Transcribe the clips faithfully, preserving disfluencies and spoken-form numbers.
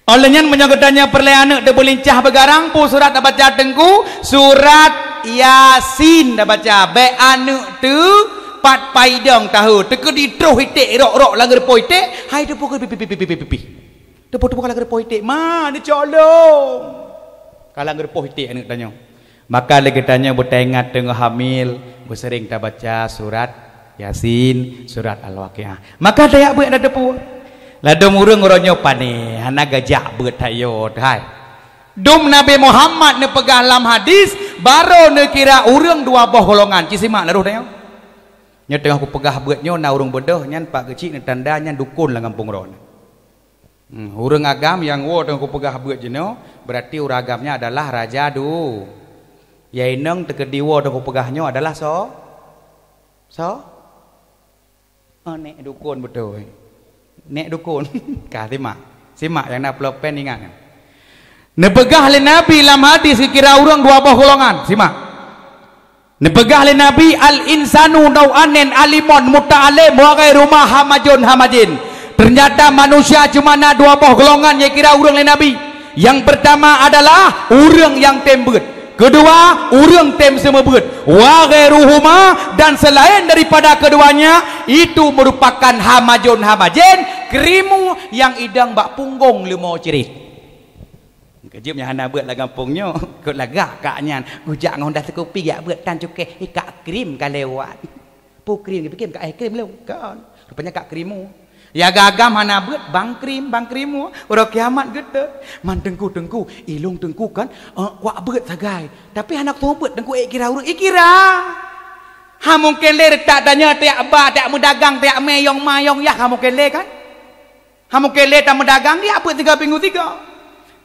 Óh lheueh nyan, meunyoe geutanyoe peureulée aneuëk teubeulincah beugarang, peue surat tabaca teungku? Surat Yasin tabaca. Bék aneuëk teu pat paidong tahu, teukeudi troh iték rok-rok lam geureupoh iték, hai teupeue pi-pi-pi-pi-pi-pi. Teupeue-teupeue ka lam geureupoh iték, ma neucolong. Ka lam geureupoh iték aneuëk tanyoe. Maka lé geutanyoe beutaingat teungoh hamil, beuseuring tabaca surat Yasin, surat Al-Waqiah. Maka tajak beuet na teupeue. Ladôm ureuëng uroe nyoe pane, hana geujak beuet tayo, hai. Dum Nabi Muhammad neupeugah lam hadis, barô neukira ureuëng dua boh golongan. Ci simak na roh tanyoe. Nyoe teungoh kupeugah beuet nyoe na ureuëng beudôh nyan pak geuchik neutanda nyan dukon lam gampông droeneuh. Hmm, ureuëng agam nyang woe teungoh kupeugah beuet jinoe, berarti ureuëng agam nyan adalah raja du. Ya inong teukeudi woe teungoh kupeugah nyoe adalah so? So? Oh, nek dukon beutôi. Nek dukon. Ka simak. Simak nyang na pulpen ingat. Neupeugah lé Nabi lam hadis kira ureuëng dua boh golongan. Simak. Neupeugah lé Nabi, "Al-insanu nau'anin, alimun muta'alim wa ghairu ma hamajun hamajin." Ternyata manusia cuma na dua boh golongan nyang kira ureuëng lé Nabi. Yang pertama adalah ureuëng nyang tem beuet. Kedua, ureuëng tem seumeubeuet. Wa ghairuhuma, dan selain daripada keduanya, itu merupakan hamajun hamajin, krimu nyang idong bak punggong leumo cirét. Keujeuet nyang hana beuet lam gampông nyoe, keu lagak kak nyan, geujak ngon dasa kupi jak beuet tan cukéh, eh, kak krim ka lewat. Peue krim, geupike kak, eh, krim lom, kon. Rupanya kak krimu. Ya gagam hana beuet, bang krim, bang krimu. Uroe kiamat geuteuk. Man teungku, teungku, ilong teungku kan, eh, kuak beuet sagai. Tapi hana kutoh beuet teungku, eh, kira ureuëng, eh, kira. Ha mungken lé retak tanyoe tiak ba, tiak meudagang, tiak mé yong ma yong yah, ha mungken lé kan? Ha mungken lé tameudagang, jak beuet tiga minggu tiga.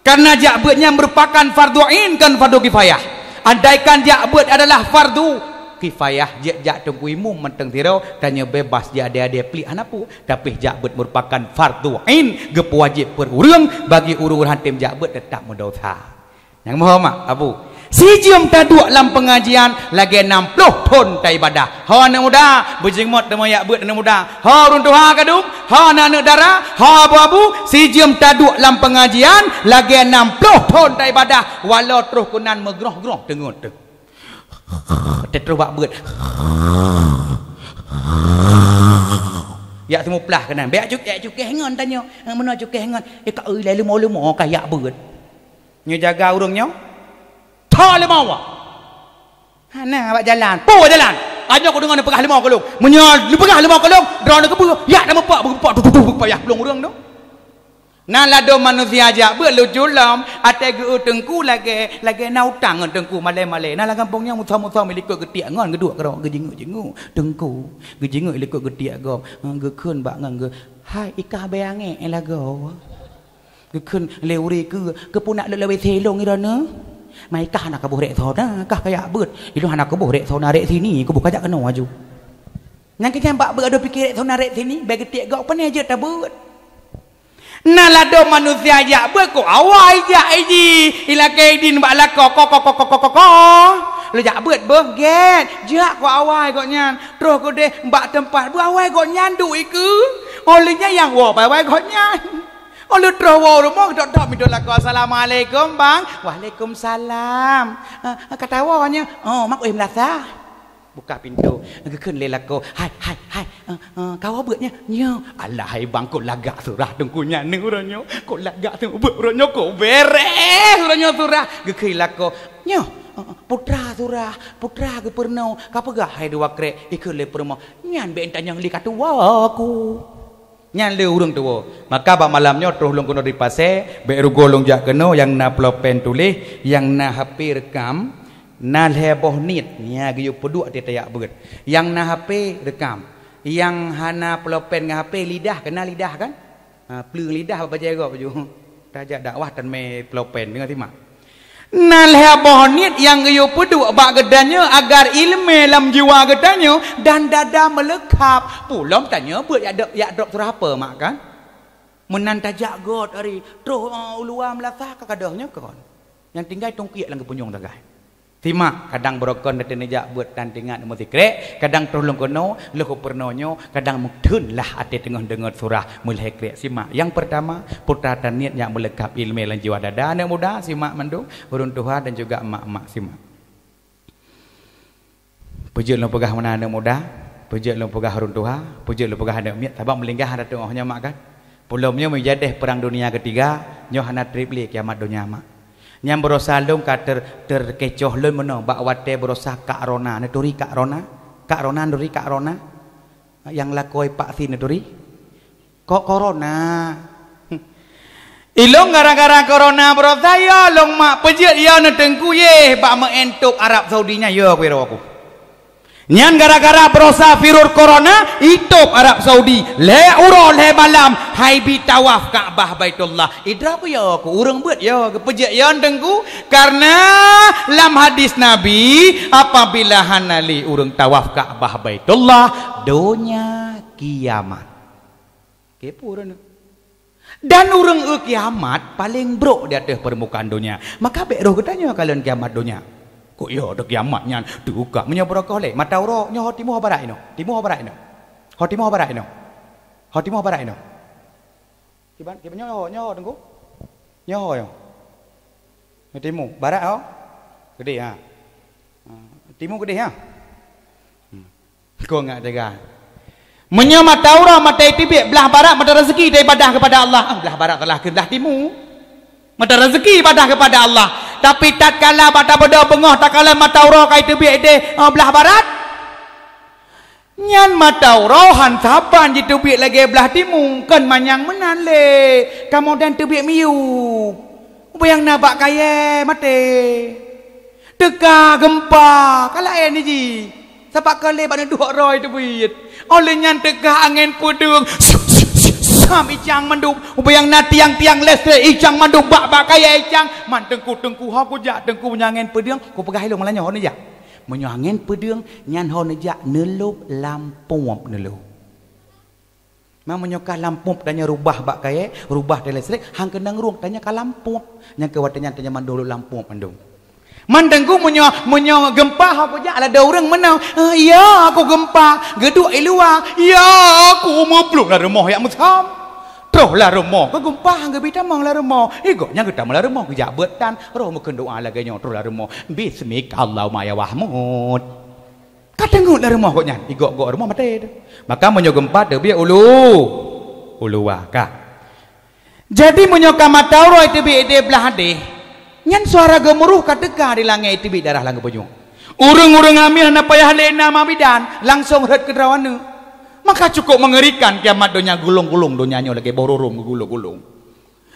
Karena jak beuet nyan merupakan fardu ain, kon fardu kifayah. Andaikan jak beuet adalah fardu kifayah, jeuet jak teungku imum mantong sidroe, tanyoe bebas jak adé-adé plik hana peue. Tapi jak beuet merupakan fardu ain, geupeuwajéb per ureuëng, bagi ureuëng han tem jak beuet teutap meudosa. Nyang muhom mak, Abu. Sijeuem taduek lam pengajian lagée nam ploh thon taibadah. Ho aneuk muda, beujeuet teuma jak beuet aneuk muda. Ho ureuëng tuha kadum, ho aneuk dara, ho abu-abu, sijeuem taduek lam pengajian lagée nam ploh thon taibadah, walau troh keunan meugroh-groh teungeut teuh. Teutroh bak beuet. Jak teumuplah keunan. Bék cuk-, bék cukéh ngon tanyoe. Meunoe cukéh ngon. Eh, ka, eh, lé leumo-leumo ka jak beuet. Nyoe jaga ureuëng nyoe. Tho leumo awak. Hana bak jalan. Po jalan. Anyoe kudeungoe neupeugah leumo keu lôn. Meunyoe neupeugah leumo keu lôn, droeneuh keubeue, yak na meupak, beupok, tuh, tuh, tuh, beupayah plueng ureuëng tu. Na ladôm manusia jak beuet lucu lom, até geu teungku lagée, lagée na utang ngon teungku malée-malée. Na lam gampông nyoe musoh-musoh meulikot geutiek ngon geuduek keudroe geujingeuk-jingeuk teungku. Geujingeuk likot geutiek gob, geukheun bak ngon geu, "Hai ikah bée angék lagoe." Geukheun lé ureuëng keu, "Keupeue nak lôn lawét silong droeneuh? Ma ikah na kaboh rék sona, kah kajak beuet. Ilôn hana kaboh rék sona rék sini, kaboh kajak keunoe aju." Nyang keuh nyan bak beuet adoe pike rék sona rék sini, bék geutiek gob, pane jeuet tabeuet. Na ladôm manusia jak beuet keu awai jak iji, ilakée idin bak lakoe, ko, ko, ko. Lôn jak beuet beuh, gét, jak keu awai gobnyan. Troh keudeh bak teumpat beuh awai gobnyan duek ikeue. Oh lheueh nyan nyang woe pai awai gobnyan. Oh lheueh troh woe rumoh, dok-dok midong lakoe, "Assalamualaikum, Bang." "Waalaikumsalam." "Eh, ka tawoe nyoe?" "Oh, mak ueh meulasah." Buka pintoe, geukheun lé lakoe, "Hai, hai, hai, eh, eh, kawoe beuet nyoe?" "Nyoe." "Alah hai bang, kok lagak surah teungku nyan uroe nyoe. Kok lagak teungku beuet uroe nyoe, kok bereh uroe nyoe surah." Geukheun lakoe, "Nyoe, eh, eh, putra surah, putra geupeurunoe, ka peugah hai dua krek," ikheun lé peurumoh. "Nyan bék tanyong lé ka tuwoe ku." Nyan lé ureuëng tuwoe. Maka bak malam nyoe troh lôn keunoe di Pasé, bék rugoe lôn jak keunoe nyang na pulpen tuléh, nyang na H P rekam, na lhée boh niet, nya geuyue peuduek até tajak beuet. Nyang na H P rekam. Nyang hana pulpen ngon H P lidah, keunan lidah kan? Ha, pleueng lidah bak bajée gob ju. Tajak dakwah tan mé pulpen, deungoe simak. Na lhée boh niet nyang geuyue peuduek bak geutanyoe agar ileumé lam jiwa geutanyoe dan dada meuleukab. Pulom tanyoe beuet jak drop, jak drop surah apa mak kan? Meunan tajak got ari troh, eh, u luwa meulasah ka gadôh nyoe kon. Nyang tinggai tungkiek lam geupunyueng sagai. Simak, kadang beurokon neujak beuet tan teuingat meusikrek, kadang troh lôn keunoe, lheueh peurunoe nyoe, kadang meutheun lah até teungoh deungon surah meulhèe krek. Simak, nyang peurtama, putra taniet nyang meuleukab ileumèe lam jiwa dada. Aneuk muda, simak mandum, ureueng tuha dan juga mak-mak, simak. Peujeuet lôn peugah meunan aneuk muda, peujeuet lôn peugah ureueng tuha, peujeuet lôn peugah aneuk miet, sabab meuninggai hana teungoh nyoe mak kan. Peulom nyoe meujadeh Perang Dunia Ketiga, nyoe hana trép lé kiamat donya mak. Nyang beurosa lôn ka ter-, teukecoh lôn meunoe bak watèe beurosa kak rona, neuturi kak rona? Kak rona, neuturi kak rona? Nyang lakoe vaksin neuturi? Kok korona? Ilôn gara-gara korona beurosa yo lôn mak peujeuet yo neuteungku yeh bak meu'en tôb Arab Saudi nyan yo kuiroku. Nyan gara-gara beurosa virus korona, itôb Arab Saudi, lhèe uroe lhèe malam, hai bi tawaf Ka'bah Baitullah. Idroe ku yo ku ureueng beuet yo, geupeujeuet yo teungku, karena lam hadis Nabi, apabila hana lé ureueng tawaf Ka'bah Baitullah, donya kiamat. Oke, peue ureueng nyoe? Dan ureueng eu kiamat paleng brok di ateueh permukaan donya. Maka bèk roh geutanyoe kalon kiamat donya. Kok yo teuh kiamat nyan teuka meunyoe beurokoh lé? Mata uroe nyoe ho timu ho barat inoe? Timu ho barat inoe? Ho timu ho barat inoe? Ho timu ho barat inoe? Kiban, kiban nyoe ho, nyoe ho teungku? Nyoe ho nyoe? Nyoe timu, barat ho? Geudeh ha. Ha, timu geudeh ha. Hmm. Kong ngat teuga. Meunyoe mata uroe mata iteubiet blah barat mata rezeki taibadah kepada Allah. Ah, blah barat salah keu blah timu. Mata rezeki ibadah kepada Allah. Tapi tatkala bak tabeudôh beungoh takalon mata uroe ka iteubiet ideh, ah, blah barat. Nyan mata uroe han saban jiteubiet lagèe blah timu, kon manyang meunan lé. Kamoe dan teubiet miyueb. Ubang nyang na bak kayèe maté. Teuka geumpa, ka laén jih. Sabab ka lé bak neuduek roe teubiet. Óh lheueh nyan teuka angén peudeueng. Sam icang mandum. Ubang nyang na tiang-tiang listrik icang mandum bak-bak kayèe icang. Man teungku-teungku ho kujak teungku meunyoe angén peudeueng, kupeugah ilôn malam nyoe ho neujak. Meunyoe angén peudeueng nyan ho neujak neulôb lampôb neulôb. Ma meunyoe ka lampôb tanyoe rubah bak kayèe, rubah di listrik, han keunong rhueng tanyoe ka lampôb. Nyang keu watèe nyan tanyoe mandum lôb lampôb mandum. Man teungku meunyoe, meunyoe geumpa ho kujak ladôm ureueng meunoe, "Eh, iya aku geumpa, geuduek i luwa, iya aku meuplueng lam rumoh jak meusam." Troh lam rumoh, keu geumpa han geubi tamong lam rumoh. Igoe nyang geutamong lam rumoh geujak beuet tan, roh meukheun doa lagèe nyoe troh lam rumoh, "Bismika Allahumma ya Wahmud." Ka teungeut lam rumoh gobnyan, igok-gok rumoh maté teuh. Maka meunyoe geumpa teubiet ulu, uluwa ka. Jadi meunyoe ka mata uroe teubiet ideh blah deh, nyan suara geumuruh ka teuka di langèt teubiet darah lam geupeujok. Ureueng-ureueng hamil hana payah lé na mak bidan, langsong rhot keu droe aneuk. Maka cukup meungerikan kiamat donya gulong-gulong donya nyoe lagèe boh rurung geugulong-gulong.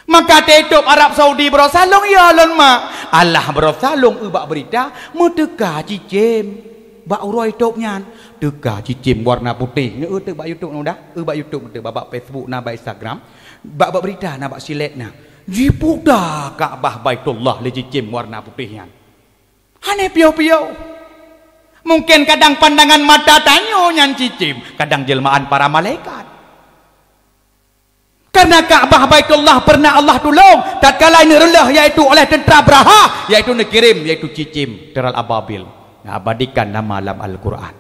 Maka teuh itôb Arab Saudi beurosa lôn yo lôn mak. Alah beurosa lôn eu bak beurita meuteuka cicém bak uroe itôb nyan. Teuka cicém warna putéh. Neu eu teuh bak YouTube nyoe dah. Eu bak YouTube teuh, bak, bak Facebook na, bak Instagram. Bak, bak beurita na, bak silet na. Jiputa Ka'bah Baitullah lé cicém warna putéh nyan. Hana piôh-piôh. Mungken kadang pandangan mata tanyoe nyan cicém, kadang jeuleumaan para malaikat. Karena Ka'bah Baitullah pernah Allah tulông tatkala neureuleuh, yaitu oleh tentara Abrahah, yaitu neukirém, yaitu cicém, teural ababil, neuabadikan nama lam Al-Quran.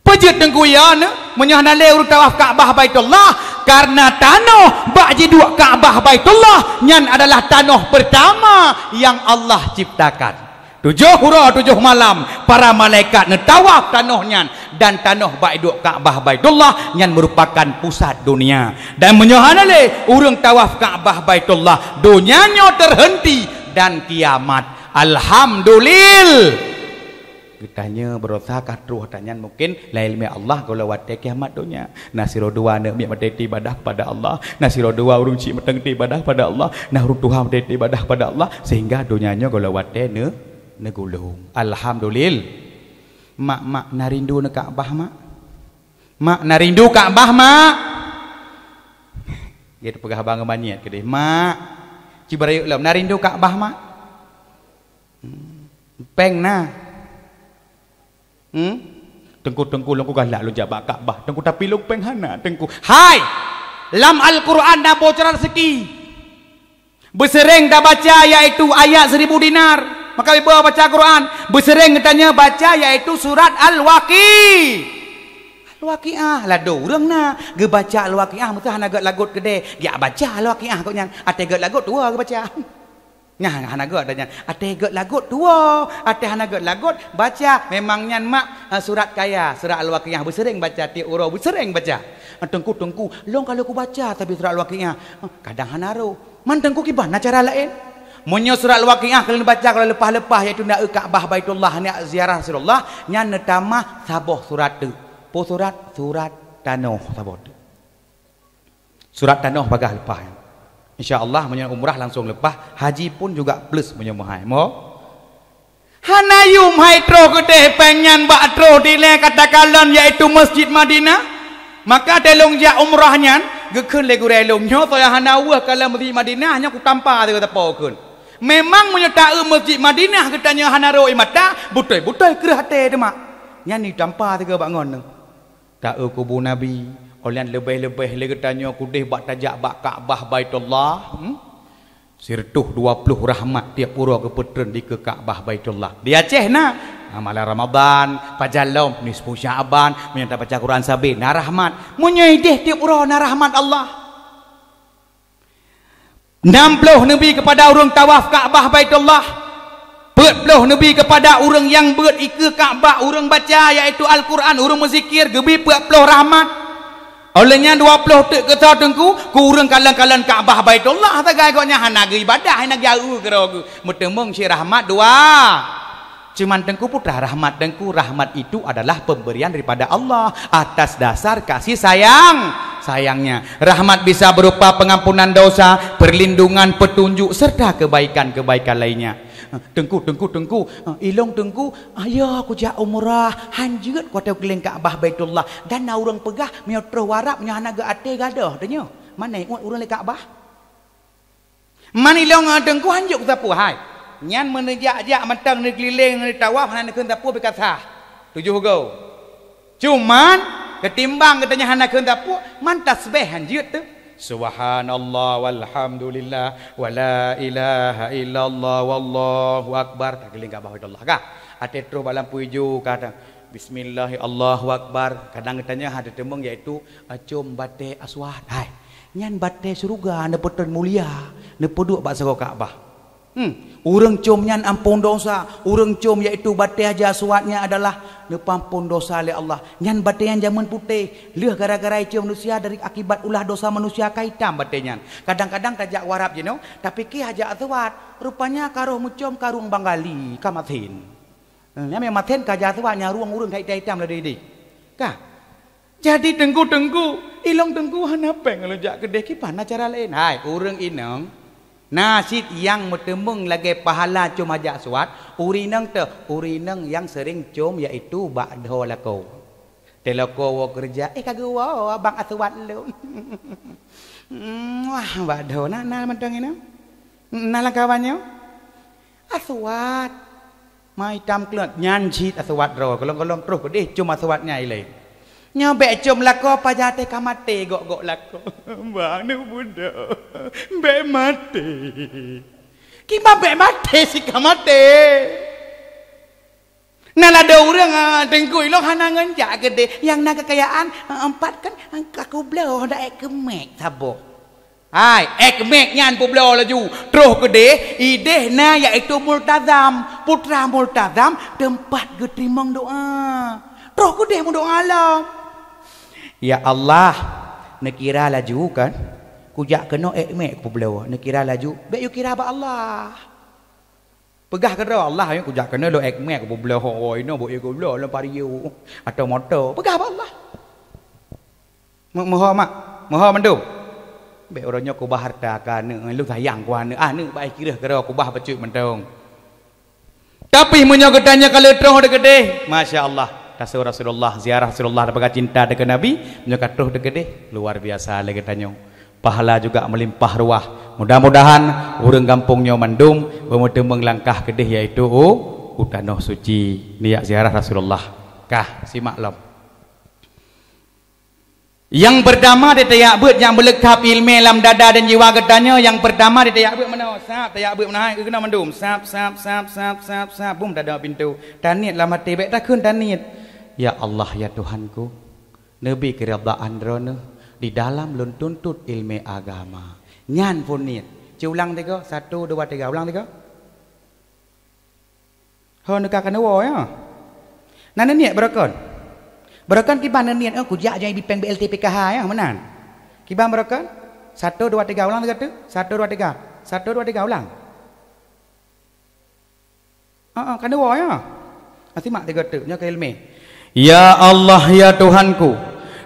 Peue jeuet teungku ya neu, meunyoe hana lé ureueng tawaf Ka'bah Baitullah? Karena tanoh bak jiduek Ka'bah Baitullah nyan adalah tanoh pertama yang Allah ciptakan. Tujoh uroe tujoh malam, para malaikat neutawaf tanoh nyan, dan tanoh bak iduek Ka'bah Baitullah nyan merupakan pusat dunia. Dan meunyoe hana lé ureueng tawaf Ka'bah Baitullah, dunia nyoe terhenti dan kiamat. Alhamdulil. Geutanyoe beurosa ka troh ata nyan mungken lam ileumèe Allah gohlom watèe kiamat donya. Na sidroe dua aneuk miet maté teuibadah kepada Allah, na sidroe dua ureueng chik mantong teuibadah kepada Allah, na ureueng tuha maté teuibadah kepada Allah, sehingga donya nyoe gohlom watèe neu-, neugulong. Alhamdulil. Mak, mak, na rindu neu Ka'bah, mak? Mak, na rindu Ka'bah, mak? Geupeugah haba ngon manyèt keudeh, mak. Ci beurayeuk lom, na rindu Ka'bah, mak? Hmm. Péng na. Hmm? Teungku, teungku, lôn ku galak lôn jak bak Ka'bah, teungku, tapi lôn péng hana, teungku. Hai! Lam Al-Quran na bocoran rezeki. Beuseureng tabaca yaitu ayat seribu dinar. Maka iba baca Quran, beuseuréng geutanyoe baca, yaitu surat Al-Waqi-, Al-Waqiah. Ladôm ureuëng na geubaca Al-Waqiah, meusti hana gét lagot keudéh, geujak baca Al-Waqiah kok nyan. Até gét lagot tuwoe geubaca. Nyan hana gét dah nyan. Até gét lagot tuwoe, até hana gét lagot baca. Memang nyan mak, eh, surat kaya, surat Al-Waqiah beuseuréng baca tiep uroe, beuseuréng baca. "Teungku, teungku, lôn ka lheueh kubaca sabé surat Al-Waqiah." Kadang hana rôh. "Man teungku, kiban na cara laén?" Meunyoe surat Al-Waqiah ka lheueh neubaca, ka lheueh leupah-leupah, yaitu na eu Ka'bah Baitullah, na ziarah Rasulullah, nyan neutamah saboh surat teuk. Peue surat? Surat tanoh saboh teuk. Surat tanoh bagaih leupah nyan. Insya Allah, meunyoe umrah langsung leupah, haji pun juga plus meunyoe meuhai. Mo? Hana yum hai troh keudéh péng nyan bak troh dilée katakalon, yaitu Masjid Madinah. Maka até lôn jak umrah nyan, geukheun lé gurée lôn, "Nyoe soe nyang hana weueh kalon Masjid Madinah, nyoe kutampa sigoe sapo kheun." Memang meunyoe ta eu Masjid Madinah geutanyoe hana rhot ie mata, beutôi-beutôi kreueh até teuma. Nyan itampa sigoe bak ngon. Ta eu kubu Nabi, óh lheueh nyan leubeh-leubeh lé geutanyoe keudéh bak tajak bak Ka'bah Baitullah, hmm? Sireutôh dua ploh rahmat tiep uroe geupeutreun dikeue Ka'bah Baitullah. Di Aceh na, malam Ramadan, pajan lom, nisfu Sya'ban, meunyoe tabaca Quran sabé, na rahmat. Meunyoe idéh tiep uroe na rahmat Allah. Nam ploh neubi keupada ureuëng tawaf Ka'bah Baitullah. Peuet ploh neubi keupada ureuëng nyang beuet ikeue Ka'bah, ureuëng baca, yaitu Al-Quran, ureuëng meuzikir, geubi peuet ploh rahmat. Óh lheueh nyan dua ploh teuk keu soe teungku, keu ureuëng kalon-kalon Ka'bah Baitullah sagai gobnyan hana geuibadah, hana geujaweue keudroe geuh. Meuteumeung cit rahmat dua. Cuman teungku putra rahmat teungku, rahmat itu adalah pemberian daripada Allah atas dasar kasih sayang, sayangnya. Rahmat bisa berupa pengampunan dosa, perlindungan, petunjuk, serta kebaikan-kebaikan lainnya. Teungku, teungku, teungku, ilong teungku, ayo kujak umrah, hanjeuet kuateu keulieng Ka'bah Baitullah. Dan na ureuëng peugah, meunyoe troh u Arab, meunyoe hana geuaté gadoh, tanyoe. Mana iuet ureuëng lé Ka'bah? Man ilong, eh, teungku hanjeuet kusapeue hai. Nyan meuneuh jak-jak mantong neukeulileng neutawaf hana neukheun sapeue pih ka sah. Tujoh goe. Cuman, keutimbang geutanyoe hana kheun sapeue, man tasbeh hanjeuet teuh. Subhanallah walhamdulillah wala ilaha illallah wallahu akbar. Takeulileng Ka'bah Baitullah kah? Até troh bak lampu ijo ka ta, bismillah Allahu akbar. Kadang geutanyoe hana teumeung yaitu, eh, com batée aswad. Hai. Nyan batée syeuruga neupeutrön mulia, neupeuduek bak sagoe Ka'bah. Hmm, ureuëng com nyan ampôn dosa, ureuëng com yaitu batée Hajar Aswad nyan adalah neupeuampôn dosa lé Allah. Nyan batée nyan jameun putéh, lheueh gara-gara icom manusia dari akibat ulah dosa manusia ka itam batée nyan. Kadang-kadang tajak u Arab jinoe, tapike Hajar Aswad, rupanya ka roh meucom kareueng Bangali, ka masen. Nyan memang masen ka Hajar Aswad nyan rueng ureuëng ka itam-itam lagée idéh. Ka. Jadi teungku-teungku, ilong teungku hana péng lôn jak keudéh, kiban na cara laén. Hai, ureuëng inong, na cit nyang meuteumeung lagée pahala com Hajar Aswad, ureuëng inong teuh, ureuëng inong nyang seuring com yaitu bak dho lakoe. Teuh lakoe woe keureuja, "Eh, ka geuwoe abang Aswad lôn." Wah, bak dho na, na mantong inong. Na lam kawan nyoe. Aswad. Ma itam kleut nyan cit Aswad droe, golom-golom troh keudéh com Aswad nyan ilée. Nyoe bék com lakoe pajan teuh ka maté gok-gok lakoe. Bang, neubeudôh. Bék maté. Kiban bék maté si ka maté. Na ladôm ureuëng, ah, teungku ilong hana ngon jak keudéh. Nyang na keukayaan, ah, empat kan, ah, ka kubloe dak ék keumék saboh. Hai, ék mék nyan peubloe laju. Troh keudéh, idéh na yaitu multazam. Putra multazam teumpat geuteurimong doá. Troh keudéh meudoá lom. Ya Allah, neukira laju kan? Kujak keunoe ék mék peubloe. Neukira laju, bék yue kira bak Allah. Peugah keudroe Allah, "Ayo kujak keunoe lôn ék mék, kupeubloe ho inoe, bôh ié gob lôn, lôn parie atau moto." Peugah bak Allah. Meu-, meuho mak, meuho mandum. Bék uroe nyoe kubah harta keu aneuk, lôn sayang keu aneuk. Aneuk bak éh kireueh keudroe kubah bacut mantong. Tapi meunyoe geutanyoe ka lheueh troh dikeudéh, masya Allah, tasoe Rasulullah, ziarah Rasulullah, tapeugah cinta dikeue Nabi, meunyoe ka troh dikeudéh, luar biasa lé geutanyoe. Pahala juga meulimpah ruah. Mudah-mudahan ureuëng gampông nyoe mandum beumeuteumeung langkah keudéh, yaitu u, u Tanoh Suci, neujak ziarah Rasulullah. Kah, simak lom. Nyang peurtama di tajak beuet nyang meuleukab iéleumé lam dada dan jiwa geutanyoe, nyang peurtama di tajak beuet meunoe, sab, tajak beuet meunoe, hai, keunoe mandum, sab, sab, sab, sab, sab, sab, bum, tada pintoe. Taniet lam até, bék takheun taniet, "Ya Allah, ya Tuhanku, neubi keuridaan Droeneuh di dalam lôn tuntot iéleumé agama." Nyan phon niet. Ci ulang tiga, satu, dua, tiga, ulang tiga. Ho neuka keuneuk woe, ya. Na neuniet beurokon. Beurokon kiban neuniet, "Oh, kujak jai bipeng B L T P K H, ya, meunan." Kiban beurokon. Satu, dua, tiga, ulang tiga tu. Satu, dua, tiga. Satu, dua, tiga, ulang. Ah, ah, keuneuk woe, ya. Ah, simak tiga tu, nyoe keu iéleumé. Ya Allah, ya Tuhanku,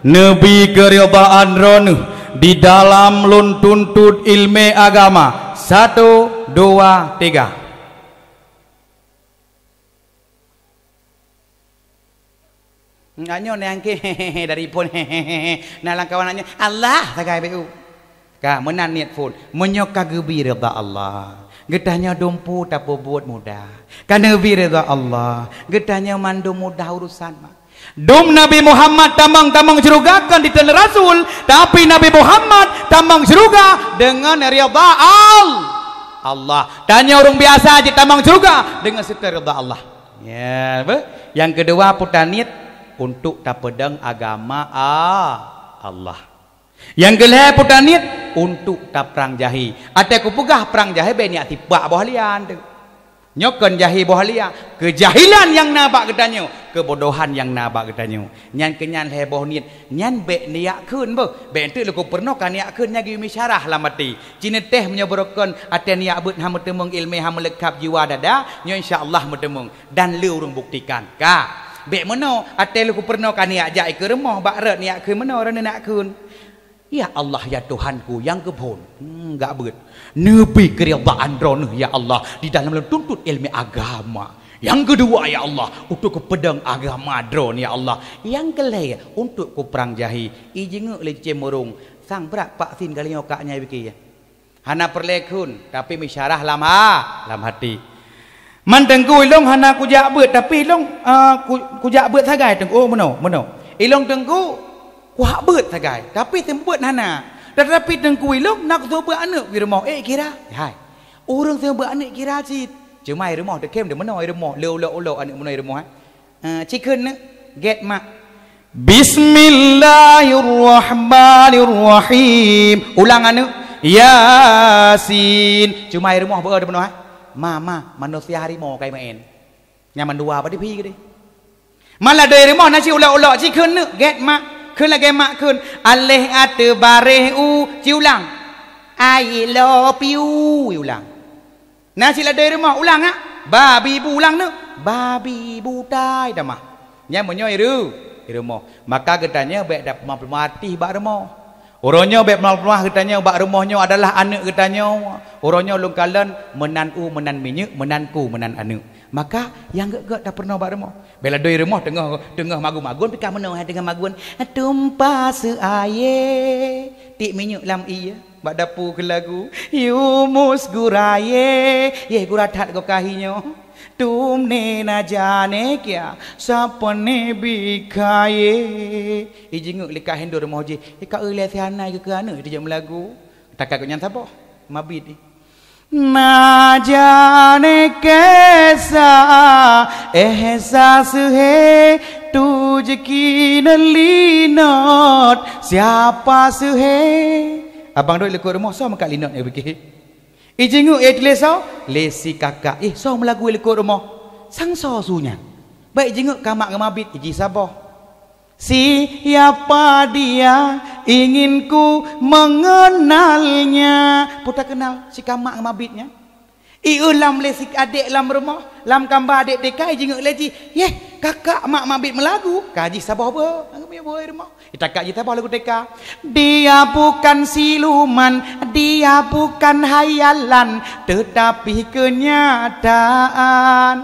neubi keuridaan Droeneuh di dalam lôn tuntot iéleumé agama. Satu, dua, tiga. Nyoe nyang keu dari phon, na lam kawan nyoe, Allah sagai beu. Ka meunan niet phon, meunyoe ka geubi ridha Allah, geutanyoe dumpu tapeubuet mudah. Ka neubi ridha Allah, geutanyoe mandum mudah urusan, mak. Dum Nabi Muhammad tamong-tamong syeuruga kon diteun rasul, tapi Nabi Muhammad tamong syeuruga deungon ridha Al-, Allah. Tanyoe ureuëng biasa jitamong syeuruga deungon seutôt ridha Allah. Ya, be? Nyang keudua, peue taniet untuk tapeudong agama A-, Allah. Nyang keulhée, peue taniet untuk taprang jahé. Até kupeugah prang jahé bék niat tipak boh lian tu. Nyoe kon jahé boh lian, keujahilan nyang na bak geutanyoe, keubodohan nyang na bak geutanyoe. Nyan keunyan lhée boh niet, nyan bék niyak kheun beuh. Bék enteuk leuko peurunoe ka niyak kheun nyan geuyue misyarah lam até. Ci neutéh meunyoe beurokon até niyak beuet hana meuteumeung iéleumé hana meuleukab jiwa dada, nyoe insya Allah meuteumeung. Dan le ureuëng buktikan. Ka. Bék meunoe, até leuko peurunoe ka niyak jak ikeue rumoh, bak rot niyak kheun meunoe, droeneuh nak kheun. Ya Allah, ya Tuhanku nyang keuphon. Hmm, gak beuet. Neubi keuridaan Droeneuh, ya Allah, di dalam lôn tuntot iéleumé agama. Nyang keudua, ya Allah, untuk kupeudong agama Droeneuh, ya Allah. Nyang keulhée, untuk kuprang jahé. Ijingeuk lé cicém ureuëng, sang brat vaksin kali nyoe kak nyai bike. Hana peureulée kheun, tapi misyarah lam ha-, lam hati. Man Teungku, ilong hana kujak beuet, tapi ilong, eh, ku-, kujak beuet sagai Teungku. Oh, meunoe, meunoe. Ilong Teungku, kuhak beuet sagai, tapi seumeubeuet hana. Tetapi Teungku, ilong na kuseubeuet aneuëk di rumoh, ék kira. Hai. Ureuëng seubeuet aneuëk kira cit. Cuma i rumoh teukem di meunoe i rumoh, le ulok-ulok aneuëk meunoe i rumoh, eh. Eh, ci kheun neuk, gét mak. Bismillahirrahmanirrahim. Ulang aneuëk. Yasin. Cuma i rumoh beu di meunoe, eh. Ma, ma, manusia harimau kai maén. Nyan mandua bak diphi geude. Malah doi rumoh na ci ulok-ulok, ci kheun neuk, gét mak, kheun lagée mak kheun, aléh ateueh baréh u, ci ulang. I love you, ulang. Na ci ladoi rumoh, ulang ah. Babi bu, ulang neuk. Babi butai tamah. Nyan meunyoe i ru-, i rumoh. Maka geutanyoe bék dap meupeumatéh bak rumoh. Uroe nyoe bék meupeumatéh geutanyoe bak rumoh nyoe adalah aneuëk geutanyoe. Uroe nyoe lôn kalon meunan u, meunan minyeuk, meunan ku, meunan aneuëk. Maka nyang gét-gét tapeurunoe bak rumoh. Bela doi rumoh teungoh, teungoh magun-magun pih ka meunoe hai teungoh magun. Tumpah seu aye, tiek minyeuk lam ié, bak dapu keulagu. Yumus gura ye, ye gura that gokahi nyoe. Tum ne na jane kia, sapone bikaye. Ijingeuk lika hindu rumoh jih, ika ulée sihanai keu aneuëk tijak meulagu. Takat gobnyan saboh, mabit. Na jane kesa, eh, sa seuhe, tu jeuki neulinot, siapa seuhe? Abang doi likot rumoh, soe meukat linot nyang bike? Ijingeuk, eh, tuléh soe? Lé si kakak. Eh, soe meulagu likot rumoh? Sang soe su nyan? Bék ijingeuk kamak ngon mabit, iji saboh. Siapa dia? Ingin ku mengenalnya. Peue takeunal si kamak ngon mabit nyan? Ieu lam lé si adék lam rumoh, lam kamba adék T K, ijingeuk lé jih, "Yeh, kakak mak mabit meulagu." Ka jih saboh beu, anggeup miyueb beu rumoh. Itakak jih saboh lagu T K. Dia bukan siluman, dia bukan hayalan, tetapi kenyataan.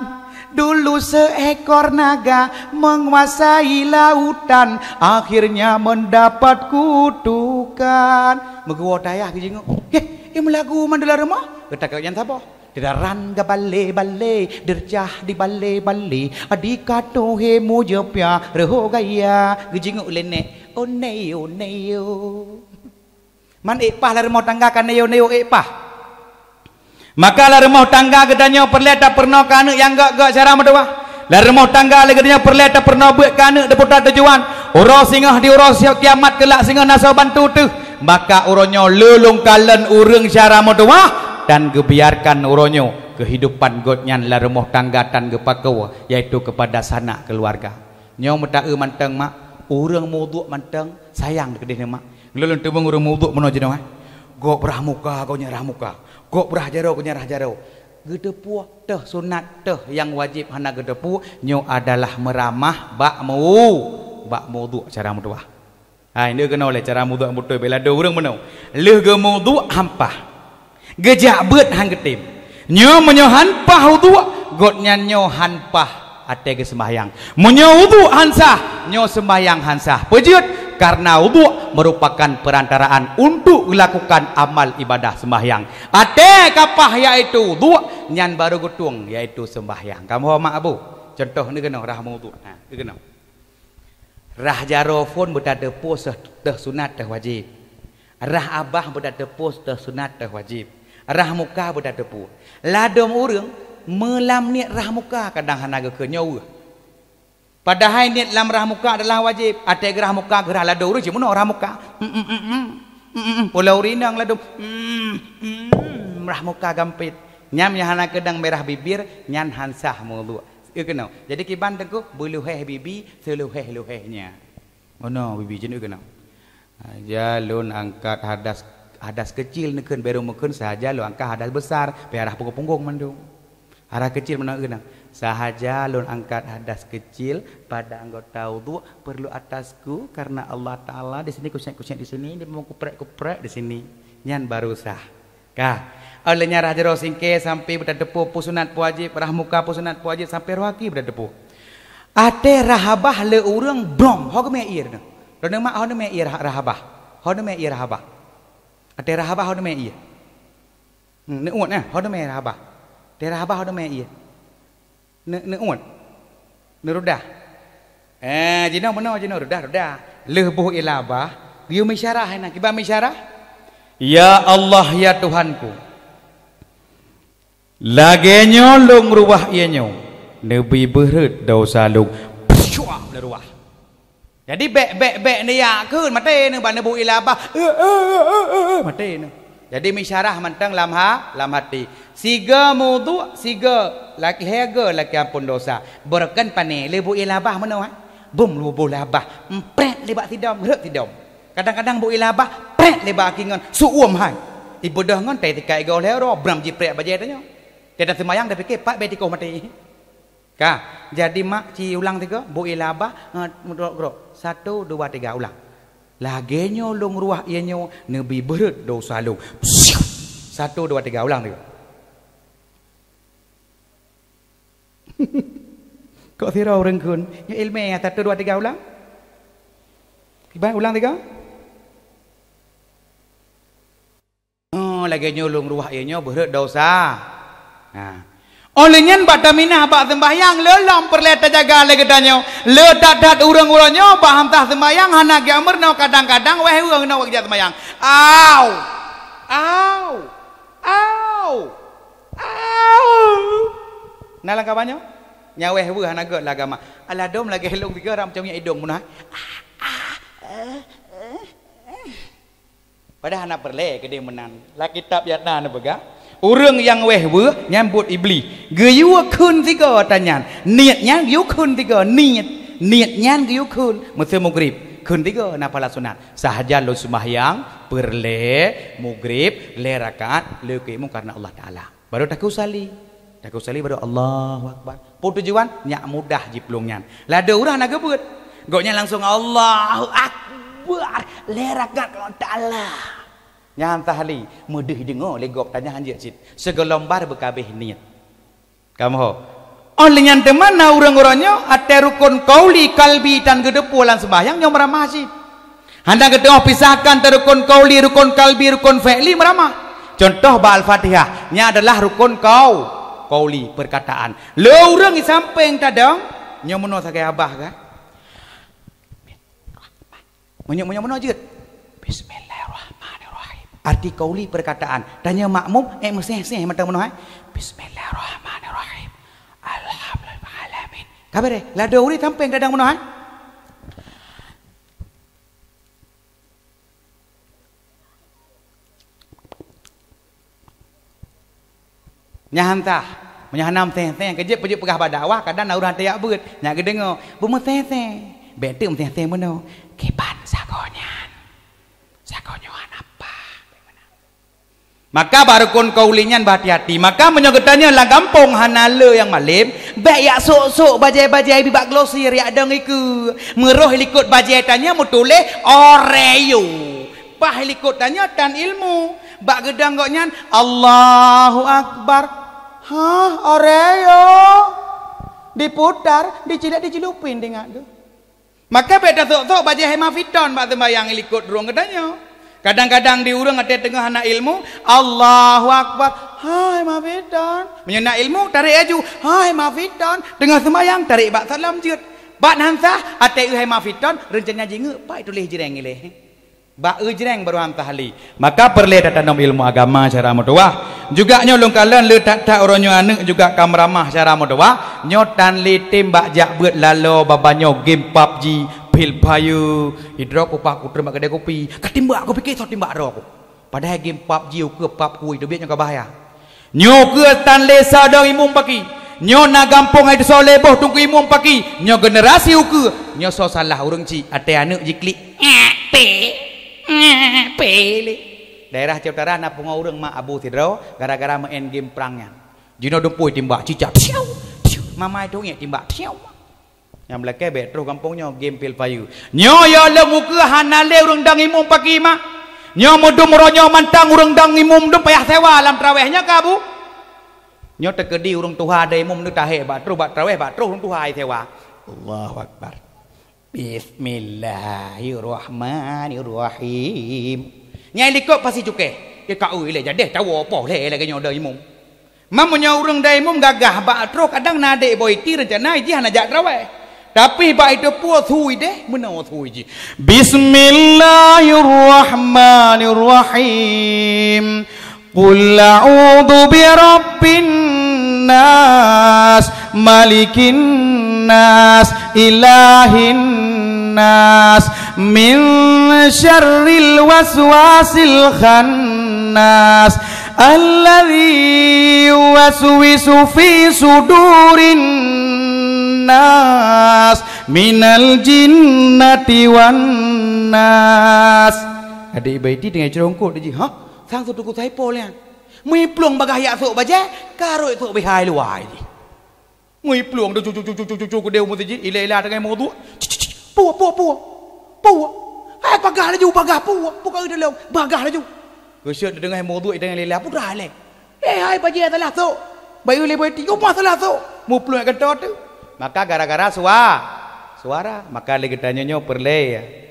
Dulu seekor naga menguasai lautan, akhirnya mendapat kutukan. Meuguwoe tayah geujingeuk. Yeh, eh, meulagu mandum lam rumoh. Geutakot nyan saboh. Didaran gabale-bale, dercah di bale-bale, di katohe mujepia reuho gaya. Geujingeuk lé nek. Neo, neo. Man ék paih lam rumoh tangga ka neo-neo ék paih. Maka lam rumoh tangga geutanyoe peureulée tapeurunoe keu aneuk nyang gét-gét syara meutuwah. Lam rumoh tangga lé geutanyoe peureulée tapeurunoe beuet keu aneuk teuputa tujuan. Uroe singoh di uroe siok kiamat keulak singoh na soe bantu teuh. Maka uroe nyoe le lôn kalon ureuëng syara meutuwah dan geubiarkan uroe nyoe keuhidupan gobnyan lam rumoh tangga tan geupakoe, yaitu keupada sanak keuluwarga. Nyoe meutaeu mantong mak, ureuëng meuduek mantong sayang dikeudeh nyoe mak. Lôn teumeung ureuëng meuduek meunoe jinoe, eh. Gob rah muka, gob nyang rah muka. Gob rah jaroe, gob nyang rah jaroe. Geuteupeue teuh sunat teuh nyang wajéb hana geuteupeue, nyoe adalah meuramah bak mu, bak meuduek syara meutuwah. Hai, nyoe keunoe lé cara meuduek beutôi bela dua ureuëng meunoe. Lheueh geumeuduek hampah. Geujak beuet han geutem. Nyoe meunyoe han paih uduk, gobnyan nyoe han paih até geuseumbahyang. Meunyoe uduk han sah, nyoe seumbahyang han sah. Peujeuet, karena uduk merupakan perantaraan untuk melakukan amal ibadah seumbahyang. Até ka paih yaitu uduk, nyan baru geutueng yaitu seumbahyang. Kamoe mak abu, contoh ni keunoe rah meuuduk. Ha, ni keunoe. Rah jaroe phon beutateupeue teuh sunat teuh wajéb. Rah abah beutateupeue teuh sunat teuh wajéb. Rah muka beutateupeue. Ladom ureuëng meulam niet rah muka kadang hana geukheun nyoe weueh. Padahai niet lam rah muka adalah wajéb. Até geurah muka geurah ladom ureuëng cit meunoe rah muka. Mm, mm, mm, mm. Mm, mm, mm. Pulo ureuëng inong ladom. Mm, mm, mm. Rah muka gampét. Nyam nyang hana keudang mirah bibir, nyan han sah meuuduk. Keunoe. Jadi kiban teungku beuluhéh bibi seuluhéh-luhéh nyan. Meunoe bibi jeuet keunoe. Sahaja lôn angkat hadas, hadas kecil neukheun, bék meukheun sahaja lôn angkat hadas besar, pih arah punggong-punggong mandum. Hadas kecil meunoe keunoe. Sahaja lôn angkat hadas kecil pada anggota uduk perlu atasku karena Allah Taala di sini kusék-kusék di sini, di kuprek-kuprek di sini. Nyan baru sah. Ka. Óh lheueh nyan rah jaroe singkée sampai beutateupeue peue sunat peue wajéb, rah muka peue sunat peue wajéb sampai roh aki beutateupeue. Até rah abah le ureuëng brong, ho geumé ie nyoe. Droeneueh mak ho neumé ie rah, rah abah. Ho neumé ie rah abah. Até rah abah ho neumé ie. Hmm, neuuet eh, ho neumé rah abah. Até rah abah ho neumé ie. Ne-, neuuet. Neurudah. Eh, jinoe meunoe jinoe rudah-rudah. Lheueh boh ie lam abah, geuyue meuisyarah inan. Kiban meuisyarah? Ya Allah, ya Tuhanku. Lagée nyoe lôn ruwah ie nyoe, neubi beureuet desya lôn. Peusyuak lé ruwah. Jadi bék, bék, bék neuyak kheun maté neuh bak neuboh ie lam abah. Eh, eh, eh, eh, eh, maté neuh. Jadi meuisyarah mantong lam ha-, lam hati. Sigoe meuuduk, sigoe lak-, lhée goe lakée amphon desya. Beureukan pané lé boh ie lam abah meunoe, eh. Bum lubôh lam abah. Mprét lé bak sidom, rhot sidom. Kadang-kadang boh ie lam abah, prét lé bak aki ngon, su-uem hai. Ibeudôh ngon tai tikai goe lhée uroe, bram jiprét bajée tanyoe. Teuka seumayang tapike pat bék tikoh maté. Ka, jadi mak ci ulang tiga, boh ie lam abah, eh, meugrok-grok. Satu, dua, tiga, ulang. Lagée nyoe lôn ruwah ie nyoe, neubi beureuet desya lôn. Psiu! Satu, dua, tiga, ulang tiga. Kok sidroe ureuëng kheun, nyoe iéleumé, satu, dua, tiga, ulang. Kiban, ulang tiga. Oh, lagée nyoe lôn ruwah ie nyoe beureuet desya. Nah. Óh lheueh nyan bak taminah bak seumbahyang, le lom peureulée tajaga lé geutanyoe. Le that-that ureuëng uroe nyoe bak han sah seumbahyang hana geujak meurunoe, kadang-kadang wéh weueh ngon wajéb seumbahyang. Au! Au! Au! Au! Na lam kaban nyoe? Nyang wéh weueh hana gét lam agama. Alah dom lagée lôn tiga ram cong idong meunoe. Ah, ah, eh, eh. Padahai hana peureulée keudeh meunan. Lam kitab nyang na neupeugah, ureuëng nyang wéh weueh nyan buet Iblih. Geuyue kheun sigoe ata nyan. Niet nyan geuyue kheun sigoe, niet. Niet nyan geuyue kheun. Meuseu mugrib, kheun sigoe na pahala sunat. Sahaja lôn seumahyang peureulée mugrib lhée rakaat lé keu imeum kareuna Allah Taala. Baru takusali. Takusali baru Allahu Akbar. Peue tujuan? Nyak mudah jiplueng nyan. Ladôm ureuëng hana geubeuet. Gobnyan langsung Allahu Akbar. Lhée rakaat keu Allah Taala. Nyan tahli, meudeuh deungoe lé gob tanyah hanjeuet cit. Sigohlom bar beukabeh niet. Kamoe ho. Óh lheueh nyan teuma na ureuëng-ureuëng nyoe até rukon qauli, qalbi tan geuteupeue lam seumahyang nyoe meuramah cit. Hana geuteungoh pisahkan teu rukon qauli, rukon qalbi, rukon fi'li meuramah. Contoh bak Al-Fatihah, nyan adalah rukon qau-, qauli, perkataan. Le ureuëng di sampéng tadong, nyoe meunoe sagai abah kan. Meunyoe, meunyoe meunoe jeuet. Bismillahirrahmanirrahim. Arti qauli perkataan. Tanyoe makmum, eh, meuseh-seh mata meunoe, hai. Bismillahirrahmanirrahim. Alhamdulillahirabbil alamin. Ka beureh, ladôm ureuëng sampéng kadang meunoe, hai. Nyan han sah. Meunyoe hana meuseh-seh, keujeuet peujeuet peugah bak dakwah, kadang na ureuëng hana tajak beuet. Nyak geudeungoe, beumeuseh-seh. Bék teuk meuseh-seh meunoe. Kiban sagoe nyan. Sagoe nyoe hana paih. Maka bak rukun qauli nyan beuhati-hati. Maka meunyoe geutanyoe lam gampông hana le nyang malem, bék yak sôk-sôk bajée-bajée bibak glosir yak dong ikeue. Meuroh likot bajée tanyoe meutuléh Oreo. Paih likot tanyoe tan ilmu. Bak geudong gobnyan, Allahu Akbar. Hah, Oreo. Diputar, dicilek, dicelupin, ingat tu. Maka bék tasôk-sôk bajée hai mafiton bak seumbahyang likot droe geutanyoe. Kadang-kadang di ureuëng até teungoh hana ilmu, Allahu Akbar. Hai mafiton. Meunyoe na ilmu, tarek laju. Hai mafiton. Teungoh seumbahyang, tarek bak salam jeuet. Bak nan sah, até hai mafiton, reuncana jingeuk, pai tuléh jreng ilée. Bak eu jreng baru han sah lé. Maka peureulée tatanom ilmu agama syara meutuwah. Juga nyoe lôn kalon le that-that uroe nyoe aneuëk juga ka meuramah syara meutuwah. Nyoe tan lé tem bak jak beuet laloe baba nyoe game PUBG, Free Fire. Idroe ku paih kutrön bak keudè kupi. Ka timbak ku pike soe timbak droe ku. Padahai game PUBG ukeue pap kui teubiet nyoe ka bahaya. Nyoe ukeue tan lé soe dong imum paki. Nyoe na gampông hai tusoe lé boh teungku imum paki. Nyoe generasi ukeue. Nyoe soe salah ureuëng cit até aneuëk jiklik. Pe, pe lé. Daerah Aceh Utara na pungo ureuëng mak abu sidroe gara-gara meu'en game prang nyan. Jinoe dumpui timbak cicak. Tiau, tiau. Mamai tu ngek timbak. Tiau. Nyang meulakée bék troh gampông nyoe game Free Fire. Nyoe yo lom ukeue hana lé ureuëng dang imum paki mah. Nyoe meudum uroe nyoe mantang ureuëng dang imum dum payah sewa lam traweh nyoe ka bu. Nyoe teukeudi ureuëng tuha ada imum neu tahé bak troh bak traweh bak troh ureuëng tuha ai sewa. Allahu Akbar. Bismillahirrahmanirrahim. Nyai likot pasi cukéh. Ika ui lé jadeh tawoe poh lé lagée nyoe dang imum. Mam meunyoe ureuëng dang imum gagah bak troh kadang na adék boh iti reuncana jih hana jak traweh. Tapi bak itu puoh sui deh meunoe sui jih. Bismillahirrahmanirrahim. Qul a'udzu birabbin nas, malikin nas, ilahin nas, min syarril waswasil khannas, alladzi yuwaswisu fi sudurin nas, minal jinnati wan nas. Adék Ibaiti teungoh cirongkot jih, ha? Sang seutuku Saipol nyan. Meuplueng bagaih yak sôk bajée, karot sôk bihai luwai jih. Meuplueng tu cucu cucu cucu cucu keudeh u meuseujid, ila-ila teungoh meuduek. Puo, puo, puo. Puo. Hai pagah laju, pagah puo. Puo ka dalam, pagah laju. Geusyet teungoh meuduek teungoh ila-ila putra lé. Eh hai bajée salah sôk. Bayu lé boh iti, uma salah sôk. Meuplueng keutoe tu. Maka gara-gara sua-, suara, maka lé geutanyoe nyoe peureulée.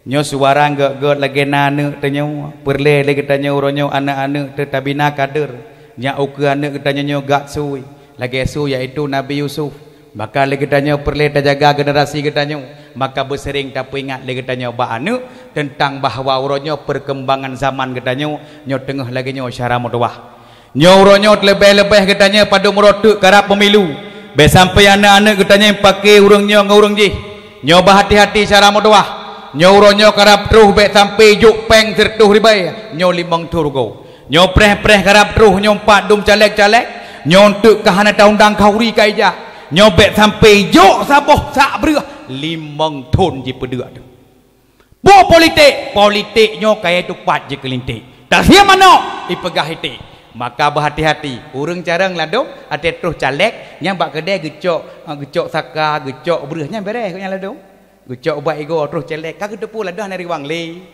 Nyoe suara gét-gét lagée na aneuëk tanyoe, peureulée lé geutanyoe uroe nyoe aneuëk-aneuëk teutabina kader, nyak ukeue aneuëk geutanyoe nyoe gak sui, lagée sui yaitu Nabi Yusuf. Maka lé geutanyoe peureulée tajaga generasi geutanyoe, maka beuseuring tapeuingat lé geutanyoe bak aneuëk teuntang bahwa uroe nyoe peurkeumbangan zaman geutanyoe nyoe teungoh lagée nyoe syara meutuwah. Nyoe uroe nyoe teuleubeh-leubeh geutanyoe padub uroe teuk karab peumilu. Bék sampoe aneuëk-aneuëk geutanyoe pake ureuëng nyoe ngon ureuëng jih. Nyoe beuhati-hati syara meutuwah. Nyoe uroe nyoe karab troh bék sampoe jok péng sireutôh ribée, nyoe limong thon rugoe. Nyoe preh-preh karab troh nyoe pat dum caleg-caleg, nyoe teuk ka hana taundang khauri ka ijak. Nyoe bék sampoe jok saboh sak breueh, limong thon jipeuduek teuk. Boh politik, politik nyoe kayée tupat jikeulinték. Tasie manok, ipeugah iték. Maka beuhati-hati, ureuëng carông ladôm até troh caleg nyang bak keudée geucok, geucok saka, geucok breueh nyan bereh gobnyan ladôm. Geucok ubat igoe troh caleg, ka geuteupeue ladôm hana riwang lé.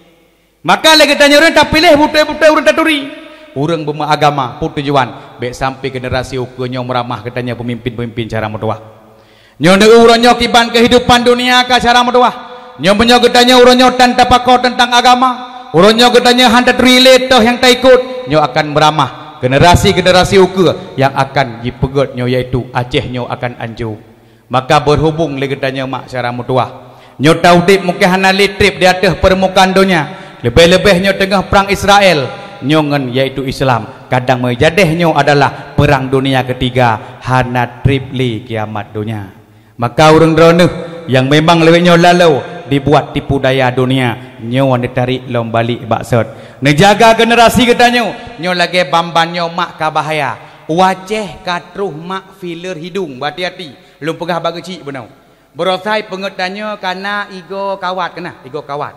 Maka lé geutanyoe ureuëng tapiléh beutôi-beutôi ureuëng taturi. Ureuëng beumeuagama, peue tujuan, bék sampoe generasi ukeue nyoe meuramah geutanyoe peumimpin-peumimpin syara meutuwah. Nyoe neu uroe nyoe kiban keuhidupan dunia ka syara meutuwah. Nyoe meunyoe geutanyoe uroe nyoe tan tapakoe teuntang agama, uroe nyoe geutanyoe han taturi lé toh nyang taikot, nyoe akan meuramah generasi-generasi ukeue nyang akan jipeugét nyoe yaitu Aceh nyoe akan anjo. Maka beuhubong lé geutanyoe mak syara meutuwah. Nyoe taudeb mungken hana lé treb di ateueh peurmukaan donya, leubeh-leubeh nyoe teungoh prang Israel nyoe ngon yaitu Islam. Kadang meujadeh nyoe adalah Perang Dunia Ketiga, hana treb lé kiamat donya. Maka ureuëng droeneueh nyang memang lewat nyoe lalo dibuat tipu daya dunia, nyoe neutarek lom balik bak sot. Neujaga generasi geutanyoe, nyoe lagée bamban nyoe mak ka bahaya. Waceh ka troh mak filler hidung, beuhati-hati. Lôn peugah bak geuchik bunoe. Beurosai peungeut tanyoe kana igoe kawat, kana igoe kawat.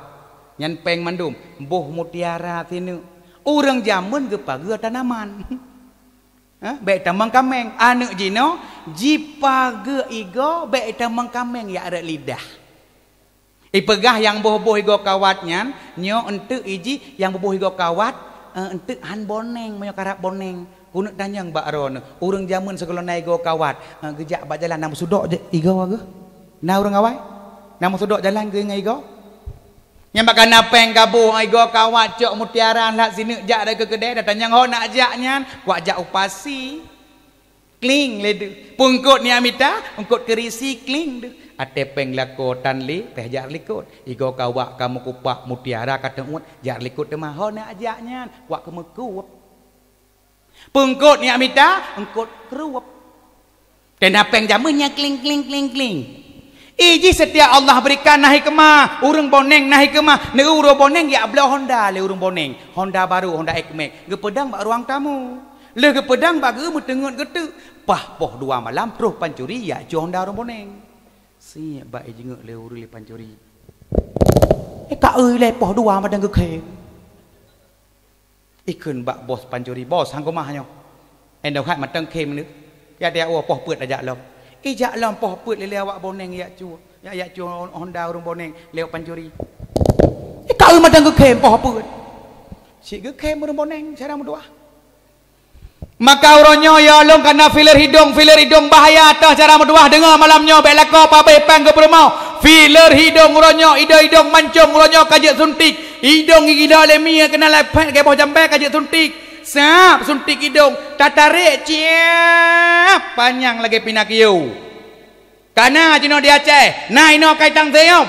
Nyan péng mandum, boh mutiara sineuk. Ureuëng jamén geupageue tanaman. Ha? Bék tamong kaméng. Aneuëk jinoe jipageue igoe bék tamong kaméng jak rot lidah. Ipeugah nyang boh-boh igoe kawat nyan, nyoe eunteuk iji nyang boh-boh igoe kawat, eh, eunteuk han boneng meunyoe karab boneng. Keuneuk tanyong bak droeneueh, ureuëng jamén sigohlom na igoe kawat, eh, geujak bak jalan na meusudok je igoe geuh. Na ureuëng awai? Na meusudok jalan geuh ngon igoe? Nyang bak kana péng gaboh igoe kawat cok mutiara lat sineuk jak dari keu keudée, dan tanyong ho nak jak nyan, kuak jak u pasi. Kling lé deuh. Peungkot nyak mita, eungkot keurisi kling deuh. Até péng lakoe tan lé, péh jak likot. Igoe kawat ka meukupak mutiara ka teuôt, jak likot teuma ho nak jak nyan, kuak keumeukop. Peungkot nyak mita, eungkot kruweup. Dan na péng jamén nyan kling, kling, kling, kling. Iji setiap Allah berikan na hikmah, ureuëng boneng na hikmah. Neu ureuëng boneng jak bloe Honda lé ureuëng boneng. Honda baru, Honda X-Max. Geupeudong bak ruang tamu. Lheueh geupeudong bak geu meuteungeut geuteuk. Pah poh dua malam troh pancuri jak cue Honda ureuëng boneng. Siek bak ijingeuk lé ureuëng lé pancuri. Eh, ka eu lé poh dua malam geukhém. Ikheun bak bos pancuri, "Bos, han keumah nyoe. Endong hat mantong khém nyoe. Ya tiak woe poh peuet tajak lom." Ijak lom poh peuet lé awak boneng jak cue. Jak, jak cue Honda ureuëng boneng lé pancuri. Ih, ka eu mantong geukhém poh peuet. Cit geukhém ureuëng boneng cara meutuah. Maka uroe nyoe ya lôn kana filler hidong, filler hidong bahaya ateueh cara meutuah. Deungoe malam nyoe bék lakoe pabéh péng keu peurumoh. Filler hidong uroe nyoe, idong-idong mancong uroe nyoe ka jeuet suntik. Idong gigila lé mie keunan lagée boh jambé ka jeuet suntik. Sab suntik idong, tatarek ciab panyang lagée Pinocchio. Kana jinoe di Aceh, na inoe kai tang zayom.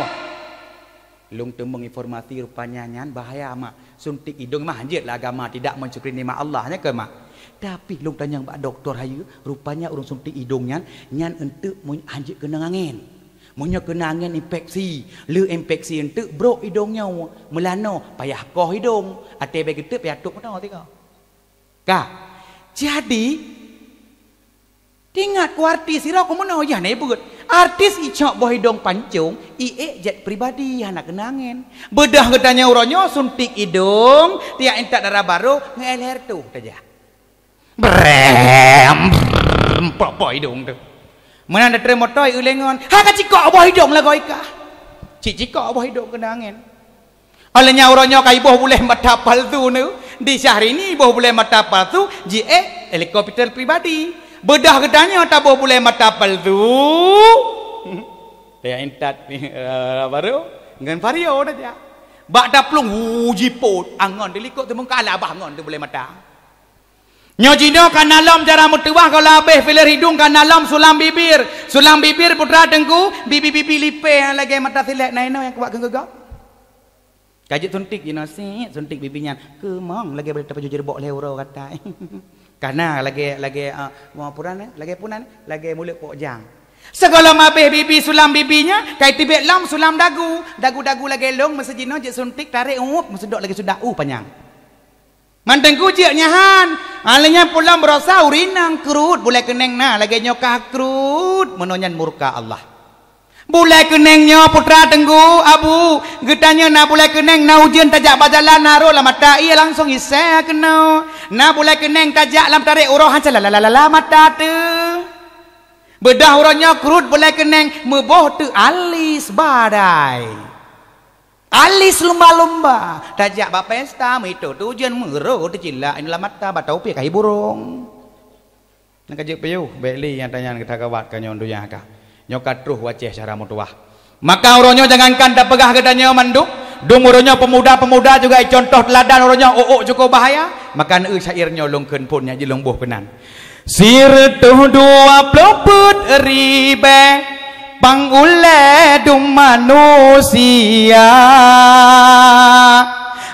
Lôn teumeung informasi rupanya nyan bahaya mak. Suntik idong mah hanjeuet lah agama tidak mensyukuri nikmat Allah nyan keu mak. Tapi lôn tanyong bak doktor hayeue, rupanya ureuëng suntik idong nyan, nyan eunteuk hanjeuet keunong angén. Meunyoe keunong angén infeksi, le infeksi eunteuk brok idong nyoe, meulanoe payah koh idong, até bék geuteuk payah tok meunoe tiga. Ka. Jadi, tingat ku artis sira ku meunoe yah na ibuet. Artis icok boh idong pancong, iék jet pribadi hana keunong angén. Beudoh geutanyoe uroe nyoe suntik idong, tiak intat dara barô ngon leher tuh tajak. Brem, brem, pok-pok idong tu. Meunan datang moto i ulengon, ha ka cikok boh idong lagoe ka. Cik cikok boh idong keunong angén. Oleh nyan uroe nyoe ka iboh bulée mata palsu neu. Di Syahrini iboh bulée mata palsu, jiék helikopter pribadi. Beudoh geutanyoe taboh bulée mata palsu. Taya intat eh, baru ngon vario dah jak. Bak taplueng hu jipot angon di likot teumeung ka labah ngon tu bulée mata. Nyoe jinoe kana lom cara meutuwah goh labeh filler hidung kana lom sulam bibir. Sulam bibir putra teungku, bibi-bibi lipée nyang lagée mata silek na inoe nyang kuat keu geugok. Ka jeuet suntik jinoe sit, suntik bibi nyan. Keumong lagée bak tapaju jerbok lhée uroe gata. Kana lagée lagée uh, puran eh, lagée punan, lagée mulek pok jang. Sigohlom abeh bibi sulam bibi nyan, kai tibek lom sulam dagu. Dagu-dagu lagée long meuseujinoe jeuet suntik tarek uwup meuseudok lagée sudak uh panyang. Mantong kujeuek nyan han. Alèh nyan pulang beurosa urinang keurut bulèe keuneng na lagèe nyoe ka keurut meunoe nyan murka Allah. Bulèe keuneng nyoe putra teungku, abu, geutanyoe na bulèe keuneng na ujeuen tajak bajalan na rhot lam mata ié langsong isé keunoe. Na bulèe keuneng tajak lam tarek uroe han calalalala mata teuh. Beudoh uroe nyoe keurut bulèe keuneng meuboh teuh alis badai. Alis lumba-lumba, tajak bak pesta, meuito tujen meuro teucilak inoe lam mata, bak topi kahi burong. Nyan ka jeuet piôh, bèk lé nyang tanyan geutakawat ka nyoe donya ka. Nyoe ka troh wacèh syara meutuwah. Maka uroe nyoe jangankan tapeugah geutanyoe mandum, dum uroe nyoe pemuda-pemuda juga icontoh teuladan uroe nyoe ôk-ôk cukup bahaya. Maka neueu syair nyoe lôn kheun phon nyan jeuet lôn boh keunan. Sireutoh dua ploh peuet ribèe. Bang ulée dum manusia,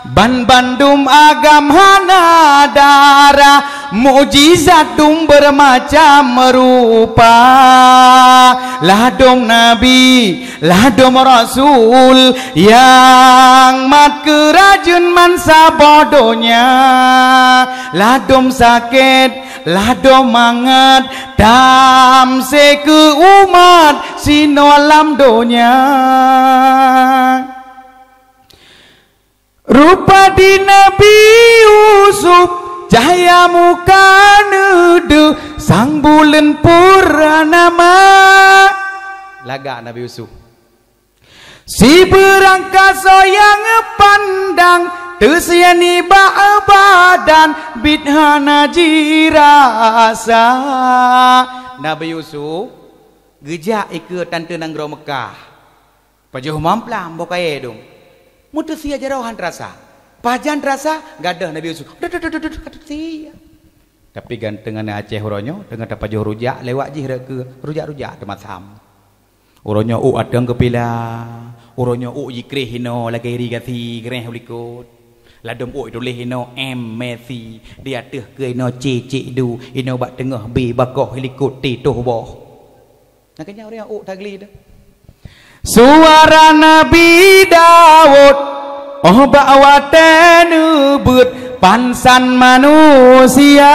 ban bandum agam hana dara, mukjizat dum bermacam rupa. Ladom nabi, ladom rasul, nyang mat keurajeuen mansaboh donya. Ladom sakét, ladom mangat, tamsé keu umat sinoe lam donya. Rupa di Nabi Yusuf, cahya muka neudeuh sang buleuen purnama. Lagak Nabi Yusuf. Sibeurang kasoe nyang pandang, teusie nibak badan, biet hana jirasa. Nabi Yusuf geujak ikeue tante nanggroe Meukah. Pajoh mamplam boh kayée dong. Meuteusie jaroe han teurasa. Pajan teurasa, gadôh Nabi Yusuf. Duh, duh, duh, duh, duh, ka teusie. Tapi ganteng aneuk Aceh uroe nyoe, teungoh tapajoh rujak, lewat jih rot keue, rujak-rujak teumasam. Uroe nyoe ôk ateueng geupila, uroe nyoe ôk jikréh inoe lagée ri gasi, kréh u likot. Ladom ôk tuléh inoe M Messi, di ateueh keue inoe C C du, inoe bak teungoh B bakoh, i likot T toh boh. Nyang keunyan ureuëng ôk tagli teuh. Suara Nabi Daud, oh bak watée neubeuet pansan manusia.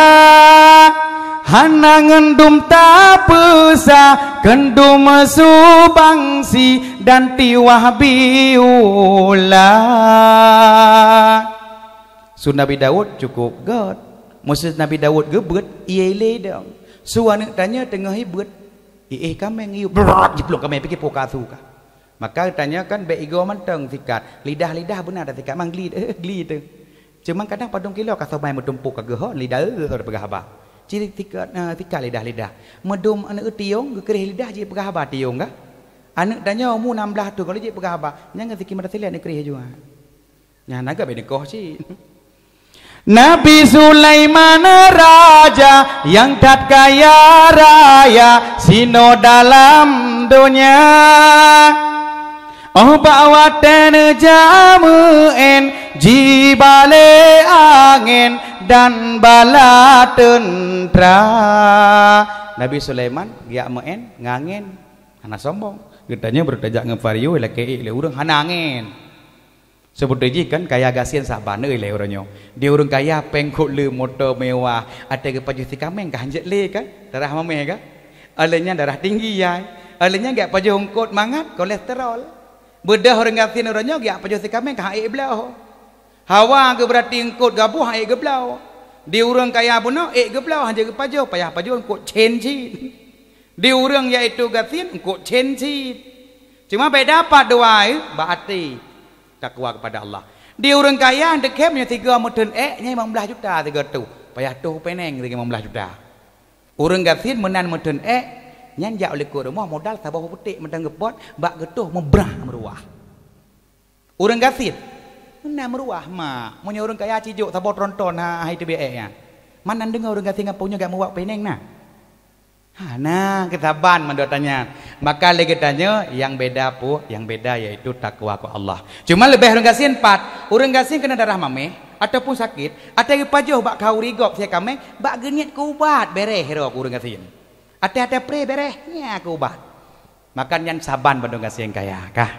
Hana ngon dum tapeusa, kheun dum subangsi dan tiwah biula. Su Nabi Daud cukup gét. Meuseu Nabi Daud geubeuet, ié ilée dong. Su aneuëk tanyoe teungoh ibeuet, iéh kaméng iyup, brrrr, jiplueng kaméng pike po ka su ka. Maka tanyoe kan bék igoe mantong sikat. Lidah-lidah beuna tasikat, mang gli, eh, gli teuh. Cuma kadang padum kilo ka sobai meutumpôk ka geuhon lidah, eh, peugah haba. Ciri sikat, eh, sikat lidah-lidah. Meudum aneuëk tiong geukréh lidah jih peugah haba tiong ka. Aneuëk tanyoe umu nam blaih thon kalau jih peugah haba, nyang geusiki mata silet neukréh jua. Nyan agak beda koh cit. Nabi Sulaiman raja nyang that kaya raya sinoe dalam donya. Oh bak watée neujak meu'én jibalée angén dan bala teuntra. Nabi Sulaiman geujak meu'én ngon angén, hana sombong. Geutanyoe beureujak ngon vario lakée ék lé ureuëng hana angén. Seubeutoe jih kan kaya gasien saban, oi, lé uroe nyoe. Di ureuëng kaya péng kot le, moto mewah, até geupajoh sikaméng ka hanjeuet lé kan? Darah mamèh ka? Alèh nyan darah tinggi, yai. Alèh nyan geupajoh eungkôt mangat kolesterol. Beudôh ureuëng gasien uroe nyoe geupajoh sikaméng ka han ék bloe. Hawa geuh beurati eungkôt gaboh han ék geubloe. Di ureuëng kaya bunoe ék geubloe, hanjeuet geupajoh, payah pajoh eungkôt cén cit. Di ureuëng yaitu gasien eungkôt cén cit. Cuma beda pat dua, eh, bak até takwa kepada Allah. Di ureuëng kaya deukhem nyoe sigoe meutheun ék nyan limong blaih juta sigoe tuh. Payah tuh péng nyan limong blaih juta. Ureuëng gasien meunan meutheun ék nyan jak u likôt rumoh modal saboh putéh mantong geupot bak geutoh meubrah meuruah. Ureuëng gasien meunan meuruah mak. Meunyoe ureuëng kaya cijok saboh tronton ha, hai teubiet ék nyan. Man na deungoe ureuëng gasien ngon punyueng gak meuwak péng nyan na? Hana, keusaban mandua tanyan. Maka lé geutanyoe nyang beda pu-, nyang beda yaitu takwa keu Allah. Cuma leubeh ureuëng gasien pat, ureuëng gasien keunong darah mamèh ataupun sakét, até geupajoh bak khauri gob sie kaméng, bak geuniet keu ubat, bereh ro keu ureuëng gasien. Até-até pre bereh, nya keu ubat. Maka nyan saban bandum gasien kaya kah.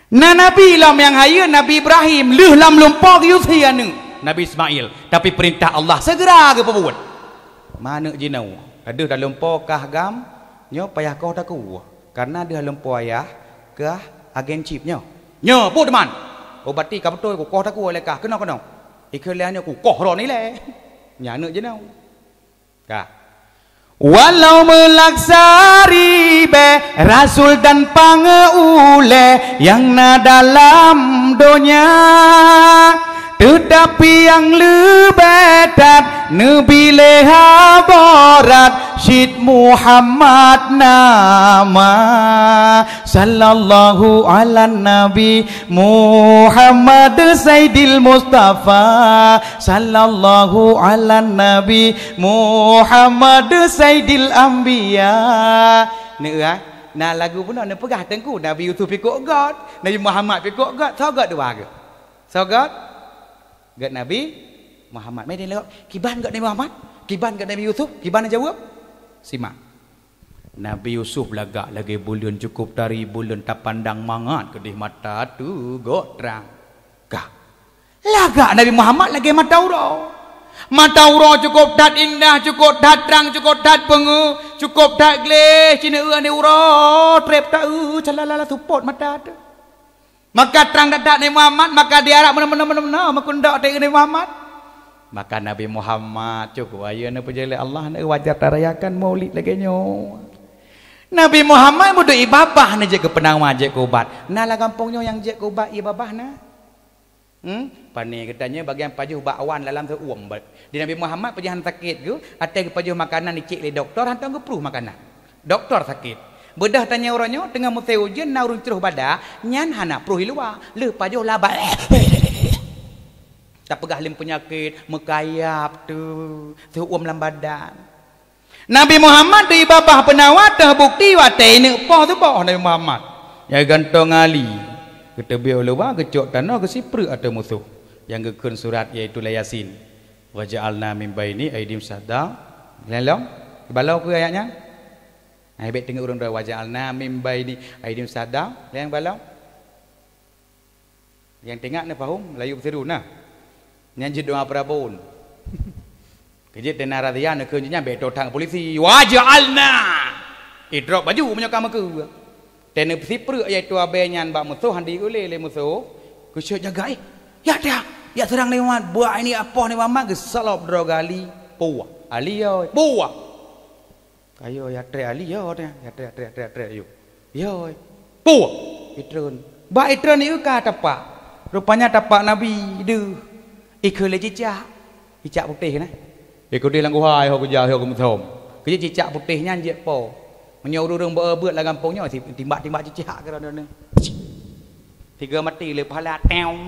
Na nabi lom nyang hayeue Nabi Ibrahim lheueh lam lumpoe geuyue sie aneuëk Nabi Ismail, tapi peurintah Allah segera geupeubuet. Ma aneuëk jinoe, ka deuh lam lumpoe kah gam, nyoe payah koh takue, kareuna deuh lam lumpoe ayah kah agen chip nyoe. Nyoe, peue teuma? Oh, bati ka beutôi kukoh takue lé kah, keunoe-keunoe. Ikheun lé nyoe kukoh droeneuh ilée. Nyan aneuëk jinoe. Ka. Walau meulaksa ribée rasul dan pangeulée nyang na dalam donya, teutapi nyang leubeh that neubi lé haborat cit Muhammad nama. Sallallahu ala Nabi Muhammad Saidil Mustafa. Sallallahu ala Nabi Muhammad Saidil Anbiya. Neueu, Na lagu bunoe neupeugah teungku, Nabi Yusuf pih kok göt, Nabi Muhammad pih kok göt, soe göt dua geuh? Soe göt? Göt Nabi Muhammad. Meunan lom, kiban göt Nabi Muhammad? Kiban göt Nabi Yusuf? Kiban jaweueb? Simak. Nabi Yusuf lagak lagée buleuen, cukôp tari buleuen, tapandang mangat keudeh mata teuh göt trang. Ka. Lagak Nabi Muhammad lagée mata uroe. Mata uroe cukôp that indah, cukôp that trang, cukôp that peungeuh, cukôp that gleh, ci neueu aneuëk uroe, treb taeu, calalala seupôt mata teuh. Maka trang that-that Nabi Muhammad, maka diarap meunoe-meunoe, meunoe-meunoe, meukeundok teuh Nabi Muhammad. Maka Nabi Muhammad, cukôp ayeue neupeujeuet lé Allah, neuwajar tarayakan maulid lagée nyoe. Nabi Muhammad meuduek ie babah na jeuet keu peunawa, jeuet keu ubat. Na lam gampông nyoe nyang jeuet keu ubat ie babah na? Hmm? Pane geutanyoe bagian pajoh bak wan lam seuuem. Di Nabi Muhammad pajoh han sakét geuh, watée geupajoh makanan icék lé dokto, hantom geupruh makanan. Dokto sakét. Beudôh tanyoe uroe nyoe teungoh musém ujeuen na ureuëng cruh bada, nyan hana pruh i luwa, lheueh pajoh lam ba-, tapeugah lé peunyakét, meukayab teuh, seuuem lam badan. Nabi Muhammad di babah peunawa teuh bukti watée ineuk poh tuboh Nabi Muhammad. Nyang gantong Ali, geuteubiet u luwa, geucok tanoh, geusipreuk ateueh musoh. Nyang geukheun surat yaitu la Yasin. "Wa ja'alna min baini aidihim sadda." Lom, ibaloe keu ayat nyan? Nah, bék teungoh ureuëng droe, "Wa ja'alna min baini aidihim sadda." Lom, ibaloe. Nyang teuingat na pahom, layu beuseru na. Nyan jeuet doa peurabon. Keujeuet teuna razia neukheun nyan bék totang polisi. "Wa ja'alna!" Idrop baju meunyoe ka meukeue. Teuneusipreuk yaitu abée nyan bak musoh, han diulée lé musoh. Geuseuet jaga, eh. Ya dah, ya seurang lé Muhammad. Buat ini apoh ni Muhammad geusalop droe Ali. Puah. Ali yoi. Puah. Kayo ya trek Ali yo teh, ya trek, trek, trek, trek yo. Yo. Puh! Itreun. Bak itreun ieu ka tapak. Rupanya tapak Nabi deuh. Ikeu lé cicak. Cicak putéh nah. Ikeu deh lam guha ho keuja ho keumeusom. Keu cicak putéh nyan jeuet po. Meunyoe ureuëng beuet lam gampông nyoe timbak-timbak cicak keu droeneuh. Tiga mati lé pahala teong.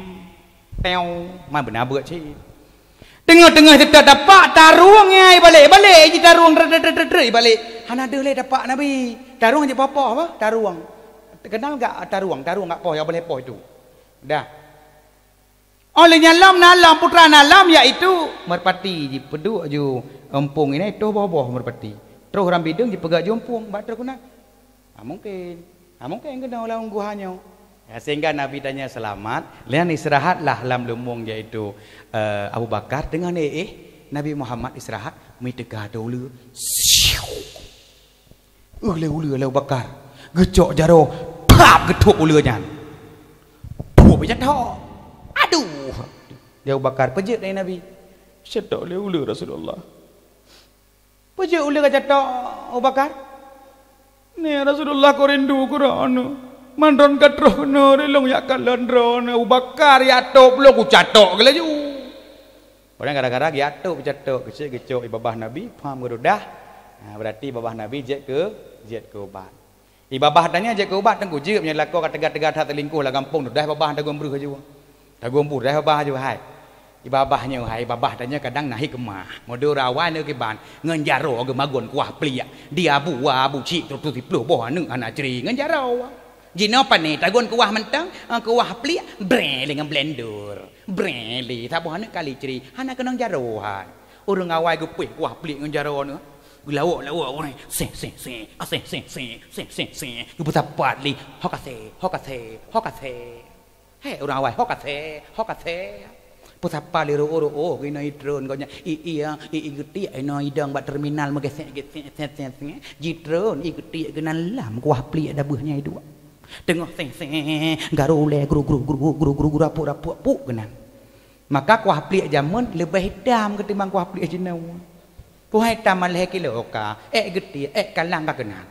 Teong. Man beuna beuet cit. Teungoh-teungoh seutôt tapak, tarueng nyang ibalek-balek, jitarong tret-tret-tret ibalek. Hana deuh lé tapak Nabi. Tarueng jipoh-poh apa? Tarueng. Teukeunal gak tarueng? Tarueng gak poh nyang boleh poh itu. Dah. Óh lheueh nyan lom na lom putra na lom, yaitu meurpati jipeuduek ju empung inai toh boh-boh meurpati. Troh ram bideueng jipeugah ju empung bak troh keunan. Ha mungken. Ha mungken keunoe lam guha nyoe. Ya, sehingga Nabi tanyoe seulamat, lheueh nyan istirahatlah lam leumueng, yaitu, eh, Abu Bakar teungoh neuéh Nabi Muhammad istirahat, meuteuka ateueh uleue. Siu! Éh lé uleue lé Abu Bakar, geucok jaroe, pap geuthôb uleue nyan. Thôb jathok. Aduh! Di Abu Bakar peujeuet lé Nabi. Jathok lé uleue Rasulullah. Peue jeuet ulée ka jatok Abu Bakar? "Ni Rasulullah, ku rindu keu droeneuh. Mandron ka troh keunoe, rilong jak kalon droeneuh." Abu Bakar jak top lom, ku catok keu laju. Padahai gara-gara geujak top, catok, keucek geucok ie babah Nabi, pham geududah. Ha, berarti babah Nabi jeuet keu, jeuet keu ubat. Ie babah tanyoe jeuet keu ubat teungku jeuet, meunyoe lakoe ka teuga-teuga that teulingkoh lam gampông, dudah babah tagun breuh laju. Tagun breuh babah laju hai. Ie babah nyoe hai, ie babah tanyoe kadang na hikmah. Model ureuëng awai nyoe kiban, ngon jaroe geumagun kuah pliek. Di abu wa abu cik troh-troh siplôh boh aneuëk hana cre ngon jaroe. Jinoe pane tagun kuah mantong, eh, kuah pliek, breh lé ngon blender. Breh lé, saboh aneuëk kali cre, hana keunong jaroe hai. Ureuëng awai geupuih kuah pliek ngon jaroe nyoe. Geulawok-lawok ureuëng, seh, seh, seh, ah, seh, seh, seh, seh, seh, seh. Geupeusapat lé, ho ka seh, ho ka seh, ho ka seh. Hei, ureuëng awai, ho ka seh, ho ka seh. Peusapat lé ro-o, ro-o, inoe itreun gobnyan. I, i, ah, i, i geutiek, inoe idong bak terminal meugesek-gesek, seh, seh, seh. Jitreun, i geutiek keunan lam kuah pliek dabeuh nyang iduek. Teungoh seh, seh, garu ulée, gru, gru, rapuk, rapuk, puk keunan. Maka kuah pliek jameun leubeh itam keutimbang kuah pliek jinoe. Kuah itam malhée kilo ka, ék geutiek, ék kalang ka keunan.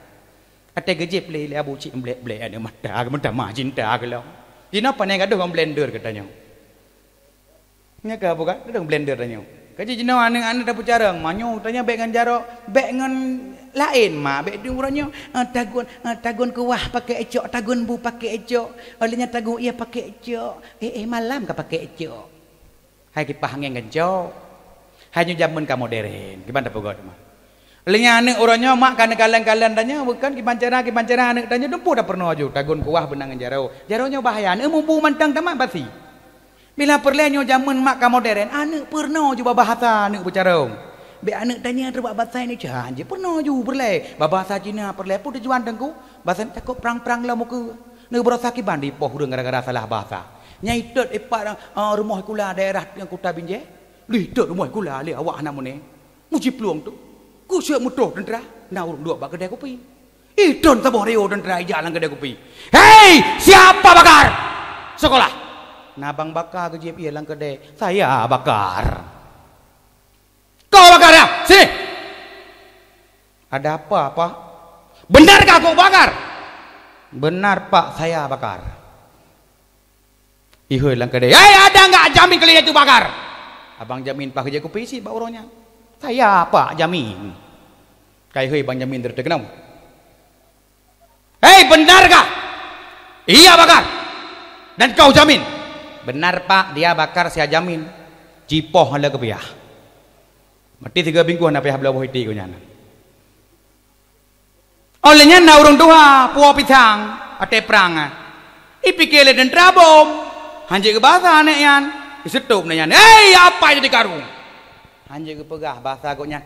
Até geujép lé, lé abu cik blek-blek aneuëk mata, meutamah cinta keu lom. Jinoe pane gadoh ngon blender geutanyoe. Nyan ka bukan, gadoh ngon blender tanyoe. Kaji jinoe aneuëk-aneuëk tapeucarông, manyoe tanyoe bék ngon jaroe, bék ngon laén ma, bék di uroe nyoe, eh, tagun, eh, tagun kuah pakai icok, tagun bu pakai icok, oh lheueh nyan tagun ie pakai icok, eh, eh, malam ka pakai icok. Hai kipah angén gancok. Hai nyoe jameun ka modern. Kiban tapeugah teuma. Lé nyan aneuk uroe nyoe mak ka neukalon-kalon tanyoe, bukan kiban cara, kiban cara aneuk tanyoe dumpeue tapeurunoe ju, tagun kuah beunang ngon jaroe. Jaroe nyoe bahaya, aneuk mubu mantong tamat basi. Bila peureulée nyoe jameun mak ka modern, aneuk peurunoe ju babahasa aneuk beucarông. Bék aneuk tanyoe teubak basa Indonesia, jih peurunoe ju peureulée. Babahasa Cina peureulée, peue tujuan teungku? Basa takot prang-prang lam muka. Neubeurasa kiban dipoh ureuëng gara-gara salah bahasa. Nyang itot ipat, eh, rumoh sikula daerah nyang Kuta Binjai. Lheuh itot rumoh sikula lé awak hana meuné. Meuciplueng tu. Kuseuek meutoh teuntra, na ureuëng duek bak keudè kupi. Iton saboh rayeuk teuntra ijak lam keudè kupi. "Hei, siapa bakar? Sekolah!" Na bang baka geujieb ie lam keudè, "Saya bakar." "Kau bakar ya? Sini!" "Ada apa, Pak?" "Benarkah kau bakar?" "Benar, Pak, saya bakar." Ihôi lam keudè, "Hei, ada enggak jamin kalian itu bakar?" Abang jamin pakai je kupi isi bak uroe nyan. "Saya, Pak, jamin." Kai hôi bang jamin terkenal. "Hei, benarkah?" "Iya, bakar." "Dan kau jamin?" "Benar, Pak, dia bakar, saya jamin." Cipoh le keupiah. Mati tiga minggu hana payah bloe boh iték geuh nyan. Óh lheueh nyan na ureuëng tuha puwoe pisang watée prang. Ipike lé teuntra bom. Hanjeuet geubasa aneuk nyan. Iseutôb aneuk nyan, "Hei, apa jadi karung?" Hanjeuet geupeugah basa gobnyan.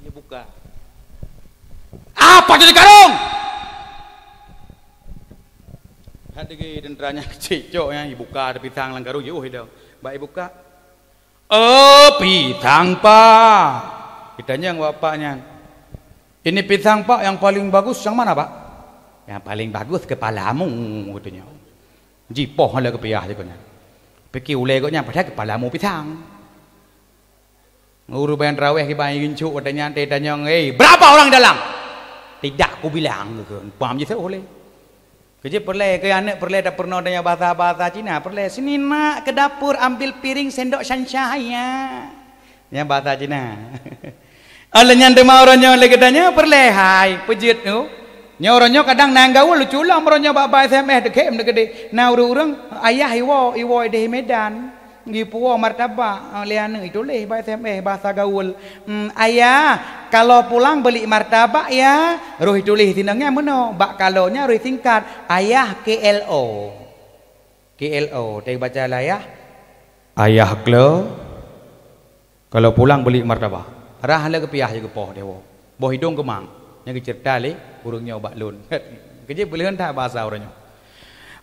Ibuka. "Apa jadi karung?" Hat dege teuntra nyan keucik cok nyan, ibuka ada pisang lam karung, jiôh idong. Bak ibuka, "Oh, pisang, Pak." Itanyong bak pak nyan, "Ini pisang, Pak, yang paling bagus yang mana, Pak?" "Yang paling bagus kepalamu," katanya. Jipoh le keupiah je gobnyan. Pike ulée gobnyan padahai kepalamu pisang. Ureuëng bayang traweh kiban gincuk watée nyan tanyong, "Hei, berapa orang dalam?" "Tidak kubilang," keu. Paham je seuh ulée. Keujeuet peureulée, keu aneuk peureulée tapeurunoe tanyoe bahasa-bahasa Cina, peureulée, "Sini nak, ke dapur ambil piring sendok sansaya." Nyan bahasa Cina. Óh lheueh nyan teuma uroe nyoe lé geutanyoe peureulée hai, peujeuet tu. Nyoe uroe nyoe kadang na nyang gaul lucu lom uroe nyoe bak-bak S M S teukhém teukeudeh. Na ureuëng-ureuëng ayah iwoe, iwoe ideh Medan. Geupuwoe martabak, eh, lé aneuk ituléh bak S M S bahasa gaul. Hmm, "Ayah, kalau pulang beli martabak ya." Roh ituléh sinong nyan meunoe, bak kalau nyan roh singkat, "Ayah K L O." K L O, teubaca lé ayah. "Ayah Klo, kalau pulang beli martabak." Rhah le keupiah je geupoh dewoe. Boh idong keumang. Nyang geuceurita lé ureuëng nyoe bak lôn. Keujeuet peuleuheun that bahasa uroe nyoe.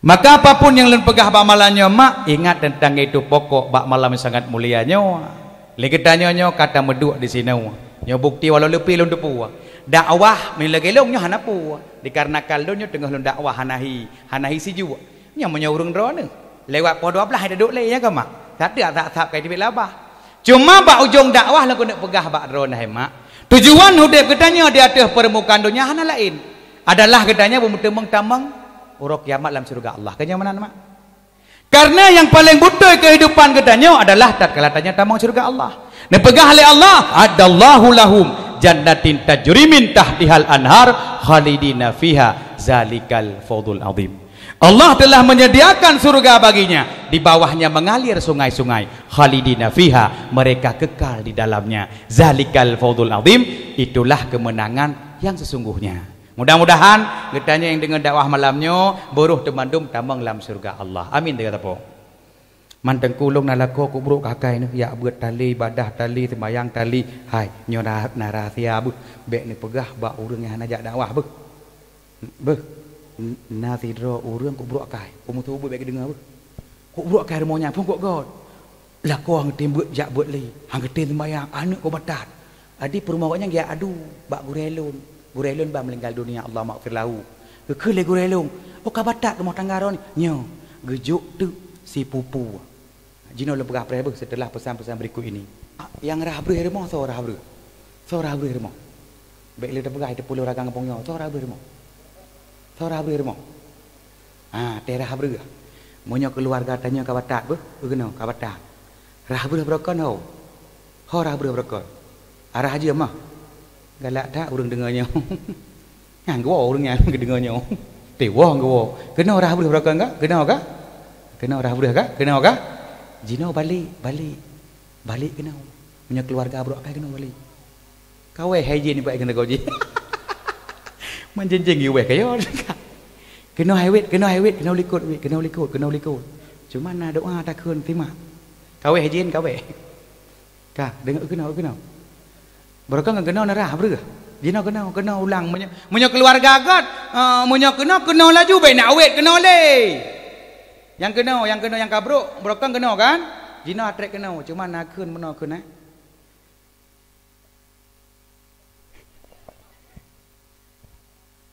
Maka apapun nyang lôn peugah bak malam nyoe, mak, ingat teuntang itu pokok bak malam nyang sangat mulia nyoe. Lé geutanyoe nyoe ka tameuduek disinoe. Nyoe bukti walau leupie lôn teupeue. Dakwah meunyoe lagée lôn nyoe hana peue. Dikarenakan lôn nyoe teungoh lôn dakwah hana hi, hana hi sijuek. Nyoe meunyoe ureuëng droeneuh lewat poh dua blaih taduek lé, nyang ka mak. Sateuk sab-sab ka teubiet labah. Cuma bak ujong dakwah lôn keuneuk peugah bak droeneuh hai mak, tujuan udeb geutanyoe di ateueh peurmukaan donya hana laén adalah geutanyoe beumeuteumong tamong uroe kiamat lam syeuruga Allah. Keunyoe meunan mak. Karena nyang paleng beutôi keuhidupan geutanyoe adalah tatkala tanyoe tamong syeuruga Allah. Neupeugah lé Allah, "A'adallahu lahum jannatin tajri min tahtihal anhar khalidina fiha zalikal fawzul azim." Allah telah menyediakan surga baginya, di bawahnya mengalir sungai-sungai. Khalidina fiha, mereka kekal di dalamnya. Zalikal fawzul azim, itulah kemenangan yang sesungguhnya. Mudah-mudahan geutanyoe nyang deungoe dakwah malam nyoe, beurôh teumandum tamong lam syeuruga Allah. Amin, teuga teupok. Man teungku lôn na lakoe kubrok keu akai neuh, jak beuet tali, ibadah tali, seumayang tali. Hai, nyoe na, na rahsia beuh, bék neupeugah bak ureuëng nyang hana jak dakwah beuh. Beuh, n-, na sidroe ureuëng kubrok akai, u meutubu bék geudeungoe beuh. Kubrok akai rumoh nyan phon gét-gét. Lakoe han geutem beuet jak beuet lé, han geutem seumayang, aneuk keu batat. Adi peurumoh gobnyan geujak adu bak gurée lôn. Gurée lôn ban meuninggal dunia, Allah maghfir lahu. Geukheun lé gurée lôn, "Oh ka batat rumoh tangga droeneuh." "Nyoe, geujok teuk sipupu." Jinoe lôn peugah preh beuh seuteulah peusan-peusan berikut ini. Ah, nyang rhah breueh rumoh, soe rhah breueh? Soe rhah breueh rumoh? Bék lé tapeugah, teupeuleueh ragang gampông nyoe, soe rhah breueh rumoh? Soe rhah breueh rumoh? Ha, teuh rhah breueh. Meunyoe keuluwarga tanyoe ka batat beuh, keunoe ka batat. Rhah breueh beurokon ho. Ho rhah breueh beurokon. Arah jeuem mah. Galak that ureuëng deungoe nyoe. Nyan geuwoe ureuëng nyan geudeungoe nyoe. Teuwoe geuwoe. Keunoe rhah breueh beurokon ka? Keunoe ka? Keunoe rhah breueh ka? Keunoe ka? Jinoe balek, balek. Balek keunoe. Meunyoe keuluwarga brok akai keunoe balek. Kawai hai jin ibarat keuneuk jih. Man jén-jén geuwai kayôn. Keunoe hai wét, keunoe hai wét, keunoe likot wét, keunoe likot, keunoe likot. Cuma na doa takheun simak. Kawai hai jin, kawai. Ka, deungoe keunoe, keunoe. Barokon ngon keunoe neurah breuh. Jinoe keunoe, keunoe ulang. Meunyoe, meunyoe keuluarga göt, eh, meunyoe keunoe, keunoe laju, bèk nak wét keunoe lé. Nyang keunoe, nyang keunoe nyang ka brok, barokon keunoe kan? Jinoe atrek keunoe, cuma na kheun meunoe kheun, eh.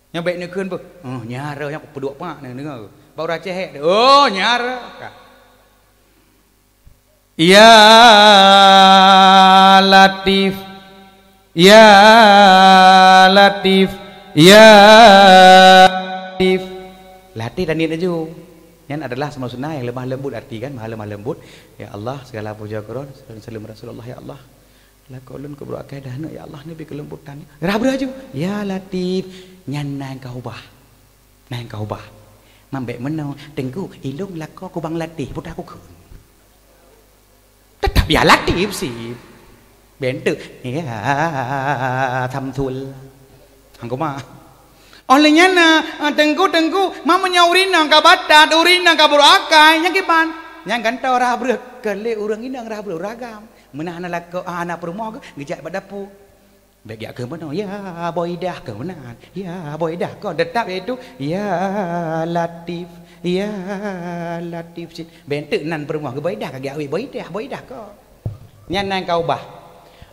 Nyan bèk neukheun beuh. Oh, nyara nyang peuduek pak ni deungoe. Bak ureueng Aceh, oh, nyara. Ka. Ya Latif, Ya Latif, Ya Latif. Latih dan niat laju. Nyan adalah seunah-seunah nyang lemah lembut arti kan, maha lemah lembut. Ya Allah, segala puja keu Droen, salawat Rasulullah, ya Allah. Lakoe lôn keu brok akai dah neuk, ya Allah, neubi keulembutan. Rhah breuh laju. Ya Latif, nyan na nyang ka ubah. Na nyang ka ubah. Man bèk meunoe, Teungku, ilôn lakoe kubang Latih, peue takheun. Teutap Ya Latif sit. Bentuk. Ya Samsul. Hangko ma. Óh lheueh nyan, ah, Teungku, Teungku, ma meunyoe ureueng inong ka batat, ureueng inong ka brok akai, nyan kiban. Nyan gantoe rhah breuh, keu lé ureueng inong rhah breuh ureueng agam. Meunan hana lakoe, ah, hana peurumoh geuh, geujak bak dapu. Bèk geujak keu meunoe, ya Boidah keu meunan. Ya Boidah kon teutap yaitu, ya Latif, ya Latif sit. Bentuk nan peurumoh geuh Boidah ka geujak wét Boidah, Boidah kon. Nyan nan ka ubah.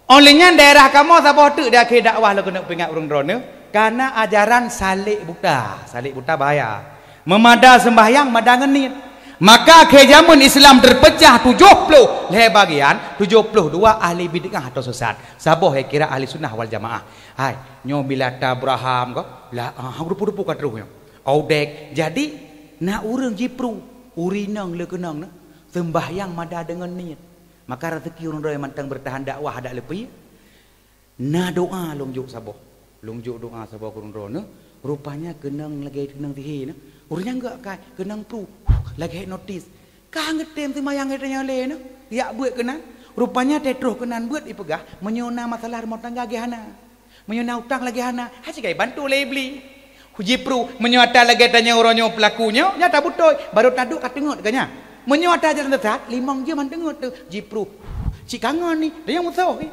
Óh lheueh nyan daerah kamoe saboh teuk di akhé dakwah lôn keuneuk peuingat ureueng droeneuh, kana ajaran salek buta. Salek buta bahaya. Meumada seumbahyang mada ngon niet. Maka akhé jameun Islam teupeucah tujoh ploh lhèe bagian, tujoh ploh dua ahli bid'ah atau sesat. Saboh nyang kira ahli sunnah wal jamaah. Hai, nyoe bila ta Abraham ko, la, ah, rupu-rupu ka troh nyoe. Audek. Jadi, na ureueng jipru, ureueng inong lé keunong na, seumbahyang mada deungon niet. Maka raseuki ureueng droe mantong beurtahan dakwah adak leupie. Na doa lôn jok saboh. Lôn jok doa saboh keu ureueng droeneuh, rupanya keunong lagèe keunong sihé na. Ureueng nyang geuakai keunong pru, lagèe hipnotis. Ka geutem seumayang geutanyoe lé na, jak beuet keunan. Rupanya teutroh keunan beuet ipeugah, meunyoe na masalah rumoh tangga lagèe hana. Meunyoe na utang lagèe hana, hase kai bantu lé Iblih. Jipru, meunyoe ata lagèe tanyoe uroe nyoe peulaku nyoe, nyan ata beutôi, barô taduek ka teungeut keu nyan. Meunyoe ata jalan sesat, limong jeuem han teungeut teuh, jipru. Cit kangon ni, dan nyang musoh ni.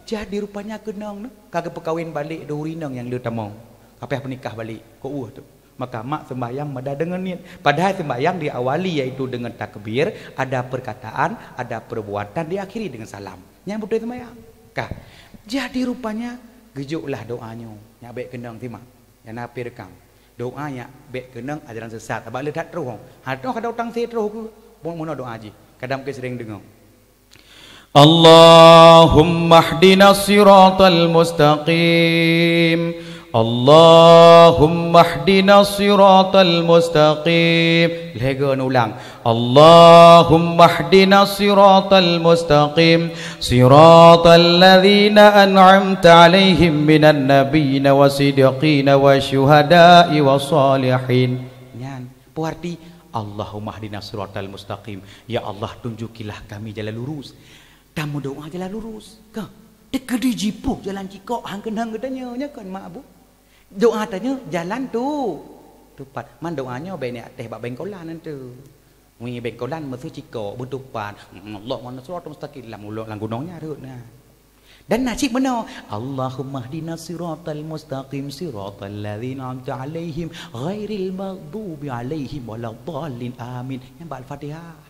Jadi rupanya keunong ni ka geupeukawen balek dua ureueng inong nyang le tamong. Ka payah peunikah balek, keu ueh tu. Maka mak seumbahyang mada deungon niet. Padahai seumbahyang diawali yaitu dengan takbir, ada perkataan, ada perbuatan, diakhiri dengan salam. Nyan beutôi seumbahyang. Ka. Jadi rupanya geujoklah doa nyoe. Nyak bèk keunong simak. Nyang na pih rekam. Doa nyak bèk keunong ajaran sesat. Sabab le that troh. Ha, troh kada utang sihé troh keu. Buet meunoe doa jih. Kadang mungkin sering deungoe. Allahumma hdina siratal mustaqim. Allahumma hdina siratal mustaqim. Lhèe go ulang. Allahumma hdina siratal mustaqim. Siratal ladzina an'amta 'alaihim minan nabiyyina wasiddiqina wasyuhada'i wassalihin. Nyan, peue arti Allahumma hdina siratal mustaqim. Ya Allah, tunjukilah kami jalan lurus. Tameudoa jalan lurus. Ka. Teukeudi jipruh jalan cikok, han keunong geutanyoe, nyan kon mak abu. Doa tanyoe jalan tu. Tupat. Man doa nyoe bèk niat teh bak bengkolan tu. Ngi bengkolan meusu cikok, beutupat. Allahumma hdina siratal mustaqim. Lam ulo-, lam gunong nyan rhot na. Dan na cit meunoe, Allahumma hdina siratal mustaqim, siratal ladzina an'amta 'alaihim, ghairil maghdubi 'alaihim waladdallin. Amin. Nyan bak Al-Fatihah.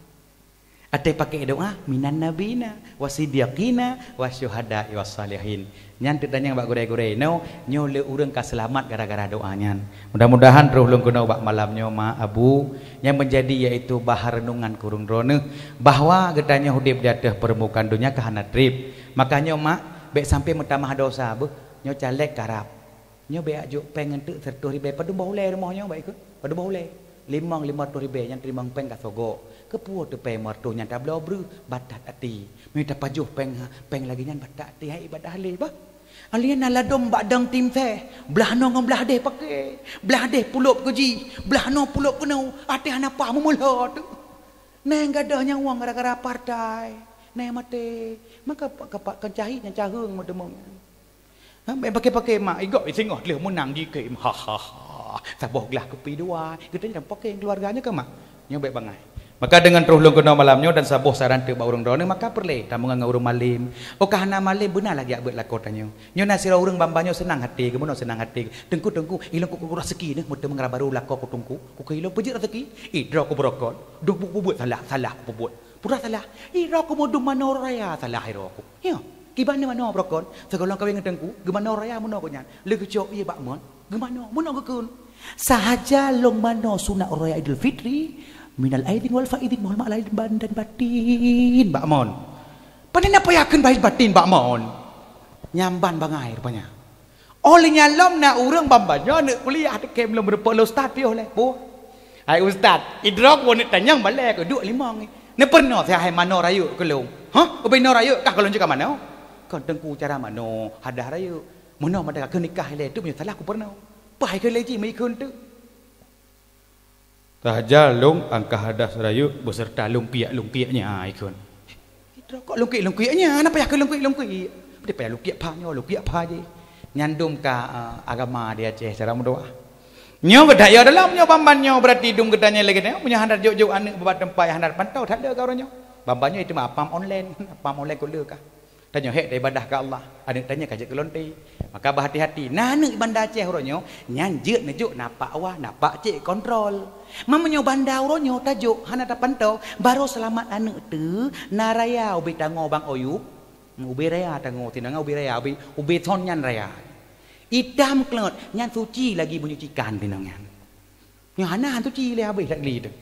Até paké doa, minan nabiyina, wasiddiqina, wasyuhada'i, wassalihin. Nyan teutanyong bak gurèe-gurèe inoe, nyoe le ureueng ka seulamat gara-gara doa nyan. Mudah-mudahan troh lôn keunoe bak malam nyoe, ma, abu, nyang meunjadi yaitu bahan reunongan keu ureueng droeneuh, bahwa geutanyoe udép di ateueh peurmukaan donya ka hana trép. Makajih, mak, bèk sampoe meutamah dosa beuh, nyoe caleg karab. Nyoe bèk jak jok péng eunteuk siratoh ribèe, padum boh ulèe rumoh nyoe bèk ikôt, padum boh ulèe. Limong, limong ratoh ribèe nyan teurimong péng ka sogok. Keupeue teupéng limong ratoh nyan tabloe breuh, batat até. Meunyoe tapajoh péng, péng lagèe nyan batat até, hai ibadah lé bah. Alèh nyan na ladôm bak dong timseh, blaih noe ngon blaih deh paké, blaih deh pulop keu jih, blaih noe pulop keunoe, até hana paih meumeulo teuk. Nyan gadôh nyang wang gara-gara partai, nyan maté. Maka pa-, ka pa-, kan cahé nyang caheueng meuteumong nyan. Ha, bèk paké-paké mak, igok singoh dleuh meunang jikem. Ha, ha, ha. Saboh glah kupi dua. Geutanyoe paké keuluwarga nyoe keu mak. Nyoe bèk bangai. Maka deungon troh lôn keunoe malam nyoe dan saboh saran teuk bak ureuëng droeneuh, maka peureulèe tameungon ngon ureuëng malém. Oh ka hana malém beuna lagèe jak beuet lakoe tanyoe. Nyoe na sidroe ureuëng ban-ban nyoe seunang até, geumeunyoe seunang até. Teungku, teungku, ilôn ku, ku raseuki neuh meuteumé ngon barô lakoe ku teungku. Ku keu ilôn peujeuet raseuki. Ih, droe ku beurokon. Dum ku peubuet salah, salah ku peubuet. Peue salah? Ih, droe ku meudum manoe raya salah droe ku. Nyoe, kiban manoe beurokon. Sigohlom kawén ngon teungku, geumanoe raya meunoe gobnyan. Lé geucok ie bak mon, geumanoe, meunoe geukheun. Sahaja lôn manoe sunat raya Idul Fitri, minal aidin wal faidin, mohon maaf lahir dan batin bak mon. Pane na payah kheun lahir batin bak mon. Nyan ban bangai rupanya. Oh lheueh nyan lom na ureuëng ban-ban nyoe aneuk kuliah teukem lom reupok lé ustaz piôh lé. Boh. Hai ustaz, idrok woe neuk tanyong balèe keu duek limong. Neupeurunoe seuhai manoe rayeuk keu lôn. Hah? Ubé noe rayeuk kah keu lôn jeuet ka manoe? Kon teungku cara manoe hadah rayeuk. Meunoe mada keu nikah ilèe tu meunyoe salah kupeurunoe. Paih keu lé jih meukheun teuk. Sahaja lôn angkah hadah rayeuk beserta lungkiek-lungkieknya, ha, ikheun. Kok lungkiek-lungkieknya, hana payah keu lungkiek-lungkiek. Bèk payah lungkiek pha nyoe, lungkiek pha jih. Nyan dum ka, eh, agama di Aceh cara meudoá. Nyoe geudak ya dalam nyoe ban-ban nyoe berarti dum geutanyoe lagèe nyoe, meunyoe hana jok-jok aneuk bak teumpat nyang hana pantau that le ka uroe nyoe. Ban-ban nyoe itu mah apam online, apam online keu le kah. Tanyoe hék taibadah keu Allah, aneuk tanyoe ka jeuet keu lonte. Maka beuhati-hati, na aneuk Banda Aceh uroe nyoe, nyan jeuet neujok na pak wa, na pak cek kontrol. Meunyoe Banda uroe nyoe tajok hana tapantau, barô seulamat aneuk teuh na raya ubé tangoe bang Oyub, ubé raya tangoe tinong nyan ubé raya, ubé, ubé thon nyan raya. Itam kleut, nyan suci lagi menyucikan tinong nyan. Nyoe hana suci lé habéh that gli teuh.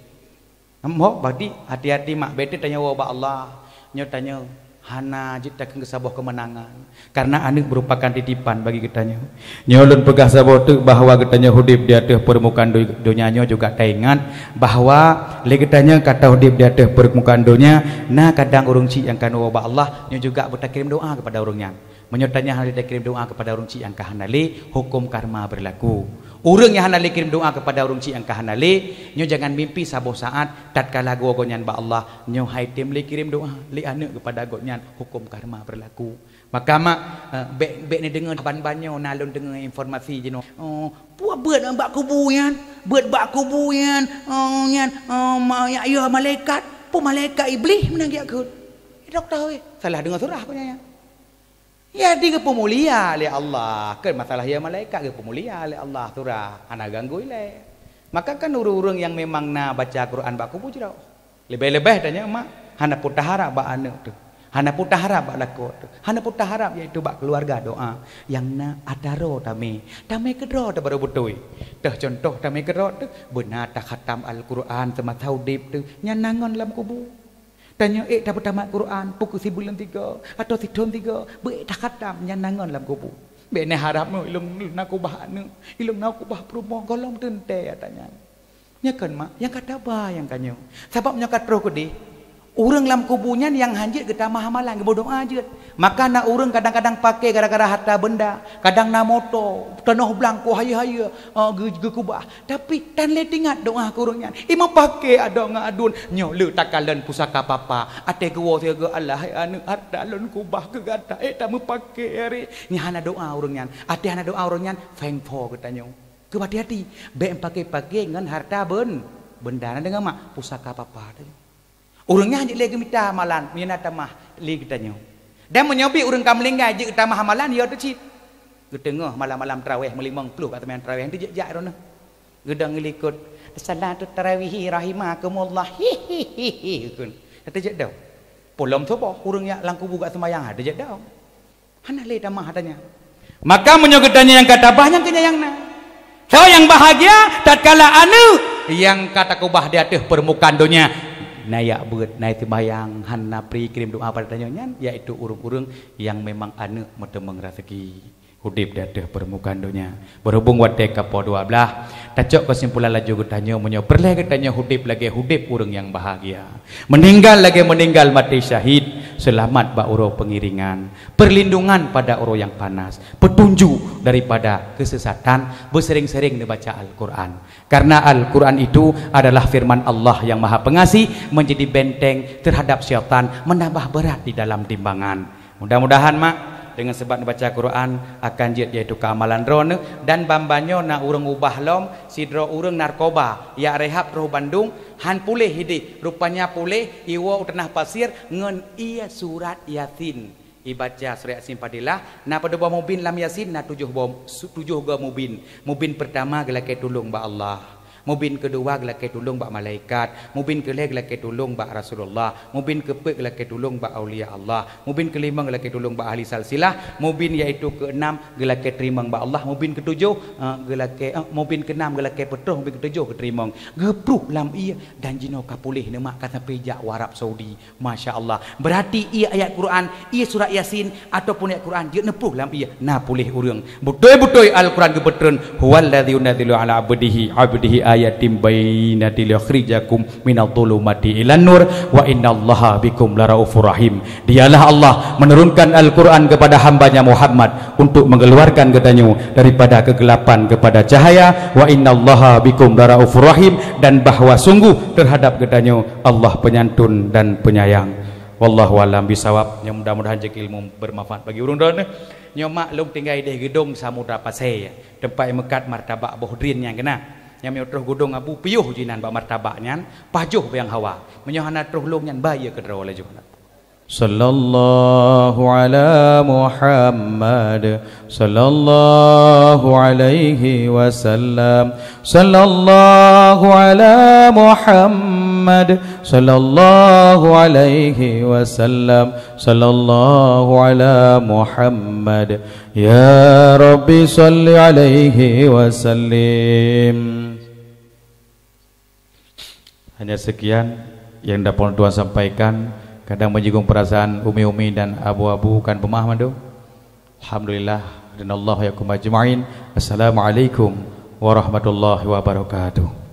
Mbok, berarti hati-hati mak, bèk teuk tanyoe woe bak Allah. Nyoe tanyoe hana jeuet takheun keu saboh keumeunangan. Karena aneuk merupakan titipan bagi geutanyoe. Nyoe lôn peugah saboh teuk bahwa geutanyoe udép di ateueh peurmukaan do-, donya nyoe juga taingat bahwa lé geutanyoe ka taudép di ateueh peurmukaan donya, na kadang ureuëng chik nyang ka neuwoe bak Allah, nyoe juga beutakirém doá keupada ureuëng nyan. Meunyoe tanyoe hana lé takirém doá keupada ureuëng chik nyang ka hana lé, huköm karma beurlaku. Ureuëng nyang hana lé kirém doá keupada ureuëng chik nyang ka hana lé, nyoe jangan mimpi saboh saát tatkala geuwoe gobnyan bak Allah, nyoe hai tém lé kirém doá lé aneuk keupada gobnyan, huköm karma beurlaku. Maka mak, eh, bèk, bèk neudeungoe ban-ban nyoe na lôn deungoe informasi jinoe. Oh, peue beuet bak kubu nyan? Beuet bak kubu nyan, oh, nyan, oh, ma-, ya, ya malaikat. Peue malaikat Iblih meunan geujak kheun. Idrok tahu, eh. Salah deungoe surah peue nyan. Ya, di geupeumulia lé Allah. Kan masalah ya malaikat geupeumulia lé Allah, surah hana ganggu ilèe. Maka kan ureuëng-ureuëng nyang memang na baca Quran bak kubu jroh. Leubeh-leubeh tanyoe mak, hana peue taharab bak aneuk teuh. Hana peue taharab bak lakoe teuh. Hana peue taharab yaitu bak keuluwarga doá. Nyang na atra tamé. Tamé keudroe teuh barô beutôi. Teuh contoh tamé keudroe teuh, beuna takhatam Al-Quran seumasa udép teuh. Nyan na ngon lam kubu. Tanyoe ék tapeutamat Quran, pukon sibuleuen tiga, atau sithon tiga, beuék takhatam nyan na ngon lam kubu. Bèk neuharab nyoe ilôn na kubah aneuk, ilôn na kubah peurumoh, gohlom teuntèe ata nyan. Nyan kon mak, nyang ka taba nyang ka nyoe. Sabab nyoe ka troh keudeh, ureuëng lam kubu nyan nyang hanjeuet geutamah amalan, geumeudoá jeuet. Maka na ureuëng kadang-kadang paké gara-gara harta benda, kadang na moto, tanoh blang ku hayeue-hayeue, eh, geu-, geukubah. Tapi tan lé teuingat doá keu ureuëng nyan. Imeupaké adoe ngon aduen, nyoe le takalon pusaka papa. Até geuwoe sigoe, "Allah hai aneuk, harta lôn kubah keu gata, ék tameupaké aré." Nyan hana doá ureuëng nyan. Até hana doá ureuëng nyan, feng fo geutanyoe. Keu hati-hati, bèk paké-paké ngon harta ben-, benda na deungon mak, pusaka papa teuh. Ureuëng nyan jeuet lé geumita amalan, meunyoe na tamah lé geutanyoe. Dan meunyoe bit ureuëng ka meuninggai jeuet geutamah amalan, ya teuh cit. Geuteungoh malam-malam tarawih meulimong ploh ka seumayang tarawih, hana teujak-jak droeneuh. Geudong likot, "Salatu tarawihi rahimakumullah." Hi, hi, hi, hi, geukheun. Hana teujak dong. Polom soe boh ureuëng nyang lam kubu ka seumayang, hana teujak dong. Hana lé tamah ata nyan. Maka meunyoe geutanyoe nyang ka tabah, nyang keu nyan nyang na. Soe nyang bahagia tatkala aneuk nyang ka takubah di ateueh peurmukaan donya na jak beuet, na seumayang, hana pri kirém doá pada tanyoe nyan, yaitu ureuëng-ureuëng nyang memang aneuk meuteumeung raseuki udép di ateueh peurmukaan donya. Beurhubung watèe ka poh dua blaih, tacok keusimpulan laju geutanyoe meunyoe peureulèe geutanyoe udép lagèe udép ureuëng nyang bahagia. Meuninggal lagèe meuninggal maté syahid, seulamat bak uroe peungiringan, perlindungan pada uroe nyang panas, peutunjuk daripada keusesatan, beuseuréng-seuréng neubaca Al-Quran. Karena Al-Quran itu adalah firman Allah yang Maha Pengasih, menjadi benteng terhadap syaitan, menambah berat di dalam timbangan. Mudah-mudahan, mak, Deungon sabab neubaca Quran akan jeuet, yaitu keuamalan droeneuh. Dan ban-ban nyoe na ureuëng ubah lom, sidroe ureuëng narkoba, jak rehab troh Bandung, han puléh idéh. Rupanya puléh, iwoe u Tanah Pasir ngon ié surat Yasin. Ibaca surat Yasin padillah, na padub boh mubin lam Yasin, na tujoh boh, su-, tujoh goe mubin. Mubin peurtama geulakée tulông bak Allah. Mubin keudua geulakée tulông bak malaikat, mubin keulhée geulakée tulông bak Rasulullah, mubin keupeuet geulakée tulông bak aulia Allah, mubin keulimong geulakée tulông bak ahli salsilah, mubin yaitu keuenam geulakée teurimong bak Allah, mubin keutujoh, eh, geulakée, eh, mubin keunam geulakée peutroh, mubin keutujoh geuteurimong. Geupruh lam ié dan jinoe ka puléh neumak ka sampai jak u Arab Saudi. Masya Allah. Berarti ié ayat Quran, ié surat Yasin ataupun ayat Quran jeuet neupruh lam ié, na puléh ureuëng. Beutôi-beutôi Al-Quran geupeutreun, "Huwallazi yunazzilu ala abdihi, abdihi ayatin bayyinatin liyukhrijakum minadh dhulumati ilan nur, wa innallaha bikum laraufur rahim." Dialah Allah menurunkan Al-Quran kepada hambanya Muhammad untuk mengeluarkan geutanyoe daripada kegelapan kepada cahaya, wa innallaha bikum laraufur rahim, dan bahwa sungguh terhadap geutanyoe Allah penyantun dan penyayang. Wallahu alam bisawab. Nyang mudah-mudahan jeuet ilmu bermanfaat bagi ureuëng droeneuh. Nyoe mak lôn tinggai idéh Geudong Samudra Pasé, teumpat meukat martabak boh drien nyang keunan. Nyang meunyoe troh Geudong Abu piôh jinan bak martabak nyan, pajoh biang hawa. Meunyoe hana troh lôn nyan, ba ié keudroe laju. Sallallahu ala Muhammad, sallallahu alaihi wasallam. Sallallahu ala Muhammad, sallallahu alaihi wasallam. Sallallahu ala Muhammad. Ya Rabbi salli alaihi wasallim. Hanya sekian yang dapat Tuhan sampaikan. Kadang menyinggung perasaan umi-umi dan abu-abu kan pemah mandum. Alhamdulillah, dan Allah yakum ajma'in. Assalamualaikum warahmatullahi wabarakatuh.